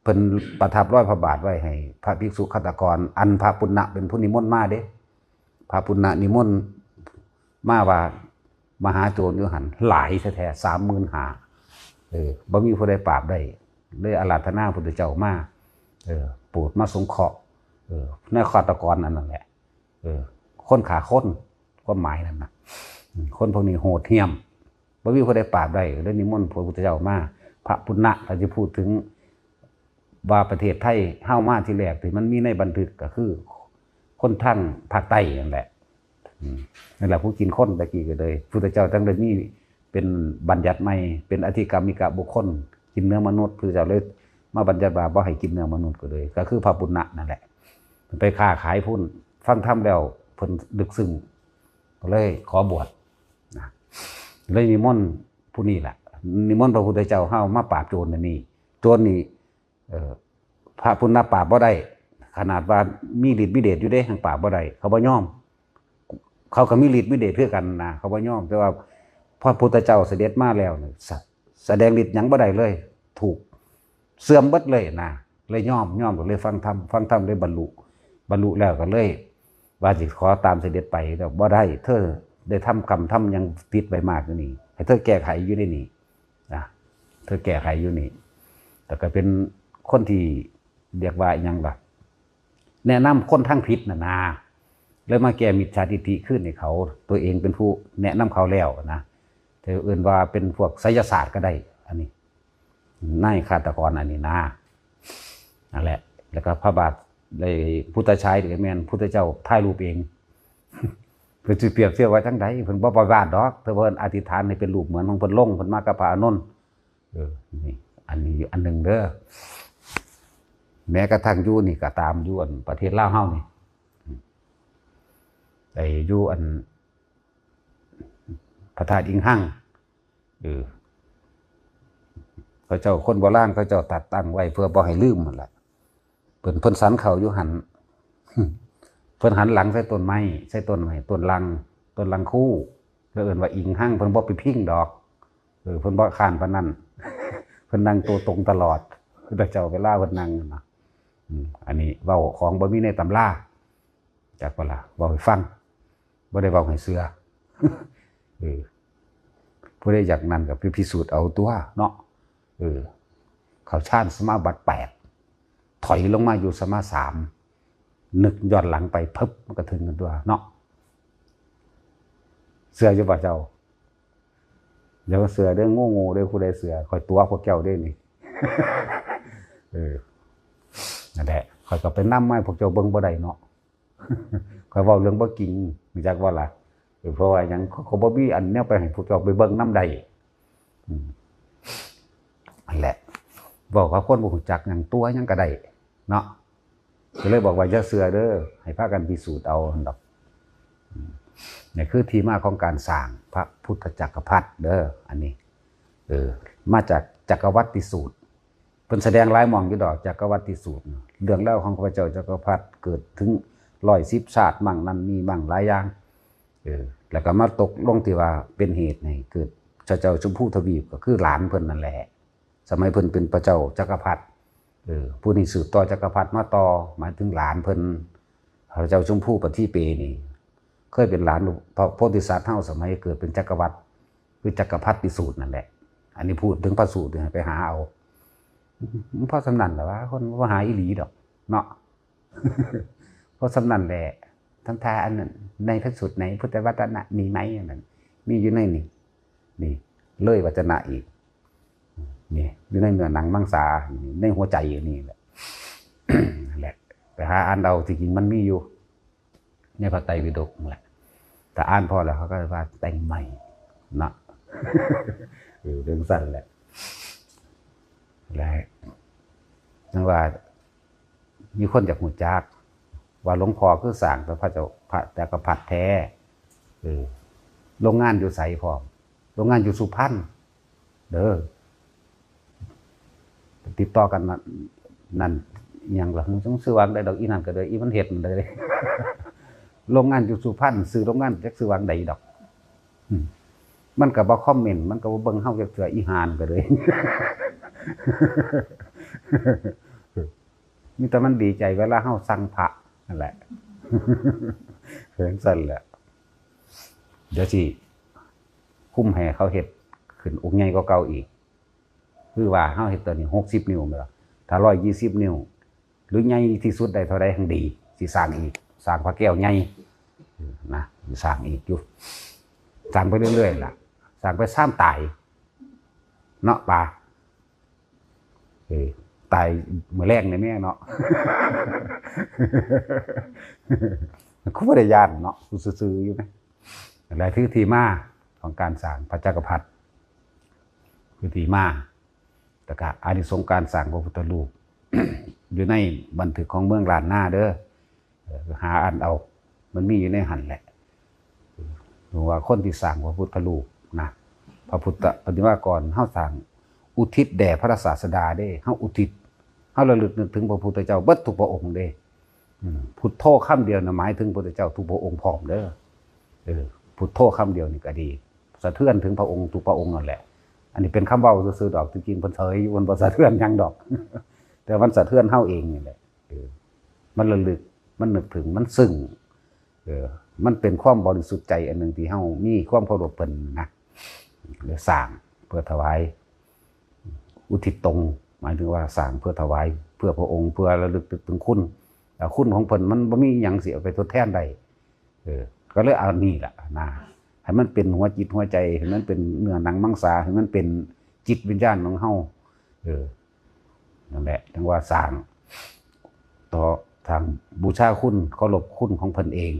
เพิ่นประทับรอยพระบาทไว้ให้พระภิกษุฆาตกร อันพระปุณณะเป็นผู้นิมนต์มาเด้ พระปุณณะนิมนต์มาว่า มหาโจรอยู่หั่นหลายแท้ๆ สามหมื่นห้า เออ บ่มีผู้ใดปราบได้ เลยอาราธนาพุทธเจ้ามา เออ โปรดมาสงเคราะห์ เออ นายฆาตกรอันนั้นแหละ เออ คนฆ่าคน ความหมายนั่นน่ะ อืม คนพวกนี้โหดเหี้ยม บ่มีผู้ใดปราบได้ เลยนิมนต์พระพุทธเจ้ามา พระปุณณะ ถ้าสิพูดถึงว่าประเทศไทยเฮามาทีแรกที่มันมีในบันทึกก็คือคนทางภาคใต้นั่นแหละ อืม นั่นแหละผู้กินคนตะกี้ก็เลย พุทธเจ้าจั่งได้มีเป็นบัญญัติใหม่ เป็นอธิกรรมิกบุคคล กินเนื้อมนุษย์ พุทธเจ้าเลยมาบัญญัติว่าบ่ให้กินเนื้อมนุษย์ก็เลย ก็คือพระปุณณะนั่นแหละ ไปค้าขายพุ้น ฟังธรรมแล้วเพิ่นลึกซึ้ง ก็เลยขอบวชนะ เลยนิมนต์ผู้นี้แหละ นิมนต์พระพุทธเจ้าเฮามาปราบโจรอันนี้ โจรนี่ เอ่อ พระปุณณะปราบบ่ได้ ขนาดว่ามีฤทธิ์มีเดชอยู่เด้ ยังปราบบ่ได้ เขาบ่ยอม เขาก็มีฤทธิ์มีเดชคือกันนะ เขาบ่ยอม แต่ว่าพระพุทธเจ้าเสด็จมาแล้วเนี่ย สะ แสดงฤทธิ์หยังบ่ได้เลย ถูกเสื่อมเบิดเลยนะ เลยยอม ยอมก็เลยฟังธรรม ฟังธรรมเลยบรรลุ บรรลุแล้วก็เลย ว่าสิขอตามเสด็จไป แต่บ่ได้ เธอได้ทำกรรมทำหยังผิดไว้มากอยู่นี่ ให้เธอแก้ไขอยู่ในนี่นะ เธอแก้ไขอยู่นี่ แต่ก็เป็นคนที่เรียกว่าอิหยังล่ะ แนะนำคนทางผิดน่ะนะ เลยมาแก้มิจฉาทิฏฐิคืนให้เขา ตัวเองเป็นผู้แนะนำเขาแล้วนะ เธอเอิ้นว่าเป็นพวกไสยศาสตร์ก็ได้ อันนี้ นายฆาตกรอันนี้นะ นั่นแหละ แล้วก็พระบาท ไอ้พุทธฉายนี่ก็แม่นพุทธเจ้าถ่ายรูปเอง เพิ่นสิเปรียบเทียบว่าจั่งใด เพิ่นบ่ประมาทดอก แต่เพิ่นอธิษฐานให้เป็นรูปเหมือนของเพิ่นลง เพิ่นมากับพระอานนท์ เออ นี่ อันนี้อันหนึ่งเด้อ แม้กระทั่งอยู่นี่ก็ตาม อยู่อันประเทศลาวเฮานี่ ไอ้อยู่อัน พระธาตุอิงหัง เออ เขาเจ้าคนโบราณเขาเจ้าตัดตั้งไว้เพื่อบ่ให้ลืมนั่นแหละ เพิ่น เพิ่นสันเขาอยู่หั่น เพิ่นหันหลังใส่ต้นไม้ ใส่ต้นไม้ ต้นลัง ต้นลังคู เพิ่นเอิ้นว่าอิงหัง เพิ่นบ่ไปพิงดอก เออ เพิ่นบ่ค้านปานนั้น เพิ่นนั่งตัวตรงตลอด พระเจ้าเวลาเพิ่นนั่งนั่นน่ะ อืม อันนี้เว้าของบ่มีในตำรา จักบ่ล่ะ เว้าให้ฟัง บ่ได้เว้าให้เชื่อ เออ ผู้ใดอยากนั่นก็ไปพิสูจน์เอาตัวเนาะ เออ เข้าฌานสมาบัติแปด ถอยลงมาอยู่สมาสาม นึกย้อนหลังไป พึบ มันก็ถึงกันตัวเนาะ เชื่ออยู่บ่เจ้า? อย่ามาเชื่อเด้อ โง่ๆ เด้อ ผู้ใดเชื่อ ข้อยตั๋วพวกเจ้าเด้นี่ เออ นั่นแหละ ข้อยก็ไปนำมาให้พวกเจ้าเบิ่งบ่ได้เนาะ ข้อยเว้าเรื่องบ่จริง รู้จักบ่ล่ะ? เออ เพราะว่าหยัง เขา เขาบ่มีอันแนวไปให้พวกเจ้าไปเบิ่งนำได้ อืม นั่นแหละ เว้ากับคนบ่รู้จักหยัง ตั๋วหยังก็ได้เนาะ ก็เลยบอกว่าอย่าเชื่อเด้อ ให้พากันพิสูจน์เอาหั่นดอก อืม นี่คือที่มาของการสร้างพระพุทธจักรพรรดิเด้อ อันนี้ เออ มาจากจักรวรรดิสูตร เพิ่นแสดงหลายหม่องอยู่ดอก จักรวรรดิสูตร เรื่องราวของพระเจ้าจักรพรรดิเกิดถึงร้อยสิบชาติมั่ง นั่นนี่มั่ง หลายอย่าง เออ แล้วก็มาตกลงที่ว่าเป็นเหตุให้เกิดพระเจ้าชมพูทวีป ก็คือหลานเพิ่นนั่นแหละ สมัยเพิ่นเป็นพระเจ้าจักรพรรดิ เออ ผู้นี้สืบต่อจักรพรรดิมาต่อ หมายถึงหลานเพิ่น พระเจ้าชมพูปฏีเปนี่ เคยเป็นหลานพระโพธิสัตว์เฮา สมัยเกิดเป็นจักรวรรดิ คือจักรพรรดิสูตรนั่นแหละ อันนี้พูดถึงพระสูตร ให้ไปหาเอา เพราะส่ำนั้นแหละว่า คนบ่หาอีหลีดอกเนาะ เพราะส่ำนั้นแหละ ทำท่าอันนั้น ในพระสูตรไหน พุทธวจนะมีไหม อันนั้น มีอยู่ในนี่ นี่ เลยวัจนะอีก นี่ อยู่ในเนื้อหนังมังสา ในหัวใจอยู่นี่แหละ นั่นแหละ ไปหาอ่านเอา ที่จริงมันมีอยู่ ในพระไตรปิฎกนั่นแหละ แต่อ่านพอแล้วเขาก็ว่าแต่งใหม่เนาะ เออ เรื่องสั้นแหละ และนั่นว่า มีคนอยากรู้จัก ว่าหลวงพ่อคือสร้างแต่พระเจ้า พระจักรพรรดิแท้ เออ โรงงานอยู่ไสพร้อม โรงงานอยู่สุพรรณ เด้อ ติดต่อกันนั่น นั่น อิหยังล่ะ จักชื่อว่าใดดอก อีนั่นก็ได้ อีมันเฮ็ดนั่นเลย โรงงานอยู่สุพรรณ ชื่อโรงงานจักชื่อว่าใดดอก อืม มันก็บ่คอมเมนต์ มันก็บ่เบิ่งเฮาจักเทื่อ อีห่านั่นก็เลย มีแต่มันดีใจเวลาเฮาสั่งพระนั่นแหละ เป็นซั่นแหละ เดี๋ยวสิคุมให้เขาเฮ็ดขึ้นองค์ใหญ่กว่าเก่าอีก คือว่าเฮาเฮ็ดตัวนี้หกสิบนิ้วแม่นบ่ ถ้าร้อยยี่สิบนิ้ว หรือใหญ่ที่สุดได้เท่าใดหั่นดี สิสร้างอีก สร้างพระแก้วใหญ่ นะ สิสร้างอีกอยู่ สร้างไปเรื่อยๆล่ะ สร้างไปซ่ามตาย เนาะปา เออ ตายมื้อแลงนี่แม่เนาะ คือบ่ได้ย้านเนาะ ซื่อๆอยู่นะ และคือที่มาของการสร้างพระจักรพรรดิ คือที่มา แล้วก็อานิสงส์การสร้างพระพุทธรูป อยู่ในบันทึกของเมืองล้านนาเด้อ เออ หาอ่านเอา มันมีอยู่ในหั่นแหละ ว่าคนที่สร้างพระพุทธรูปนะ พระพุทธปฏิมากร เฮาสร้างอุทิศแด่พระศาสดาเด้ เฮาอุทิศ เฮาระลึกนึกถึงพระพุทธเจ้าเบิดทุกพระองค์เด้ อืม พุทโธคำเดียวนะ หมายถึงพระพุทธเจ้าทุกพระองค์พร้อมเด้อ เออ พุทโธคำเดียวนี่ก็ดี สะเทือนถึงพระองค์ทุกพระองค์นั่นแหละ อันนี้เป็นคำเว้าซื่อๆดอก จริงๆเพิ่นเฉยอยู่ เพิ่นบ่สะเทือนหยังดอก แต่มันสะเทือนเฮาเองนี่แหละ เออ มันระลึก มันนึกถึง มันซึ้ง เออ มันเป็นความบริสุทธิ์ใจอันหนึ่งที่เฮามีความเคารพเพิ่นนะ เลยสร้างเพื่อถวาย อุทิศตรง หมายถึงว่าสร้างเพื่อถวาย เพื่อพระองค์ เพื่อระลึกนึกถึงคุณ แต่คุณของเพิ่นมันบ่มีอิหยังสิเอาไปทดแทนได้ เออ ก็เลยเอานี่แหละนะ ให้มันเป็นหัวจิตหัวใจ ให้มันเป็นเนื้อหนังมังสา ให้มันเป็นจิตวิญญาณของเฮา เออ นั่นแหละ จั่งว่าสร้าง ต่อทางบูชาคุณ เคารพคุณของเพิ่นเอง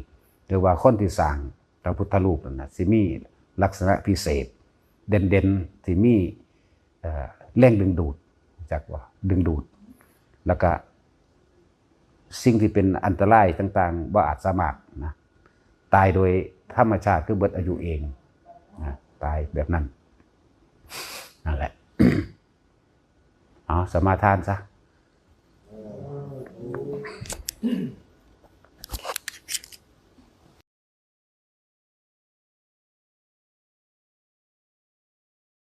หรือว่าคนที่สร้าง พระพุทธรูปนั่นนะสิมีลักษณะพิเศษ เด่นๆที่มีเอ่อแรงดึงดูด จักว่าดึงดูด แล้วก็สิ่งที่เป็นอันตรายต่างๆบ่อาจสามารถนะตายโดยธรรมชาติคือเบิดอายุเองนะตายแบบนั้นนั่นแหละ เอาสมาทานซะ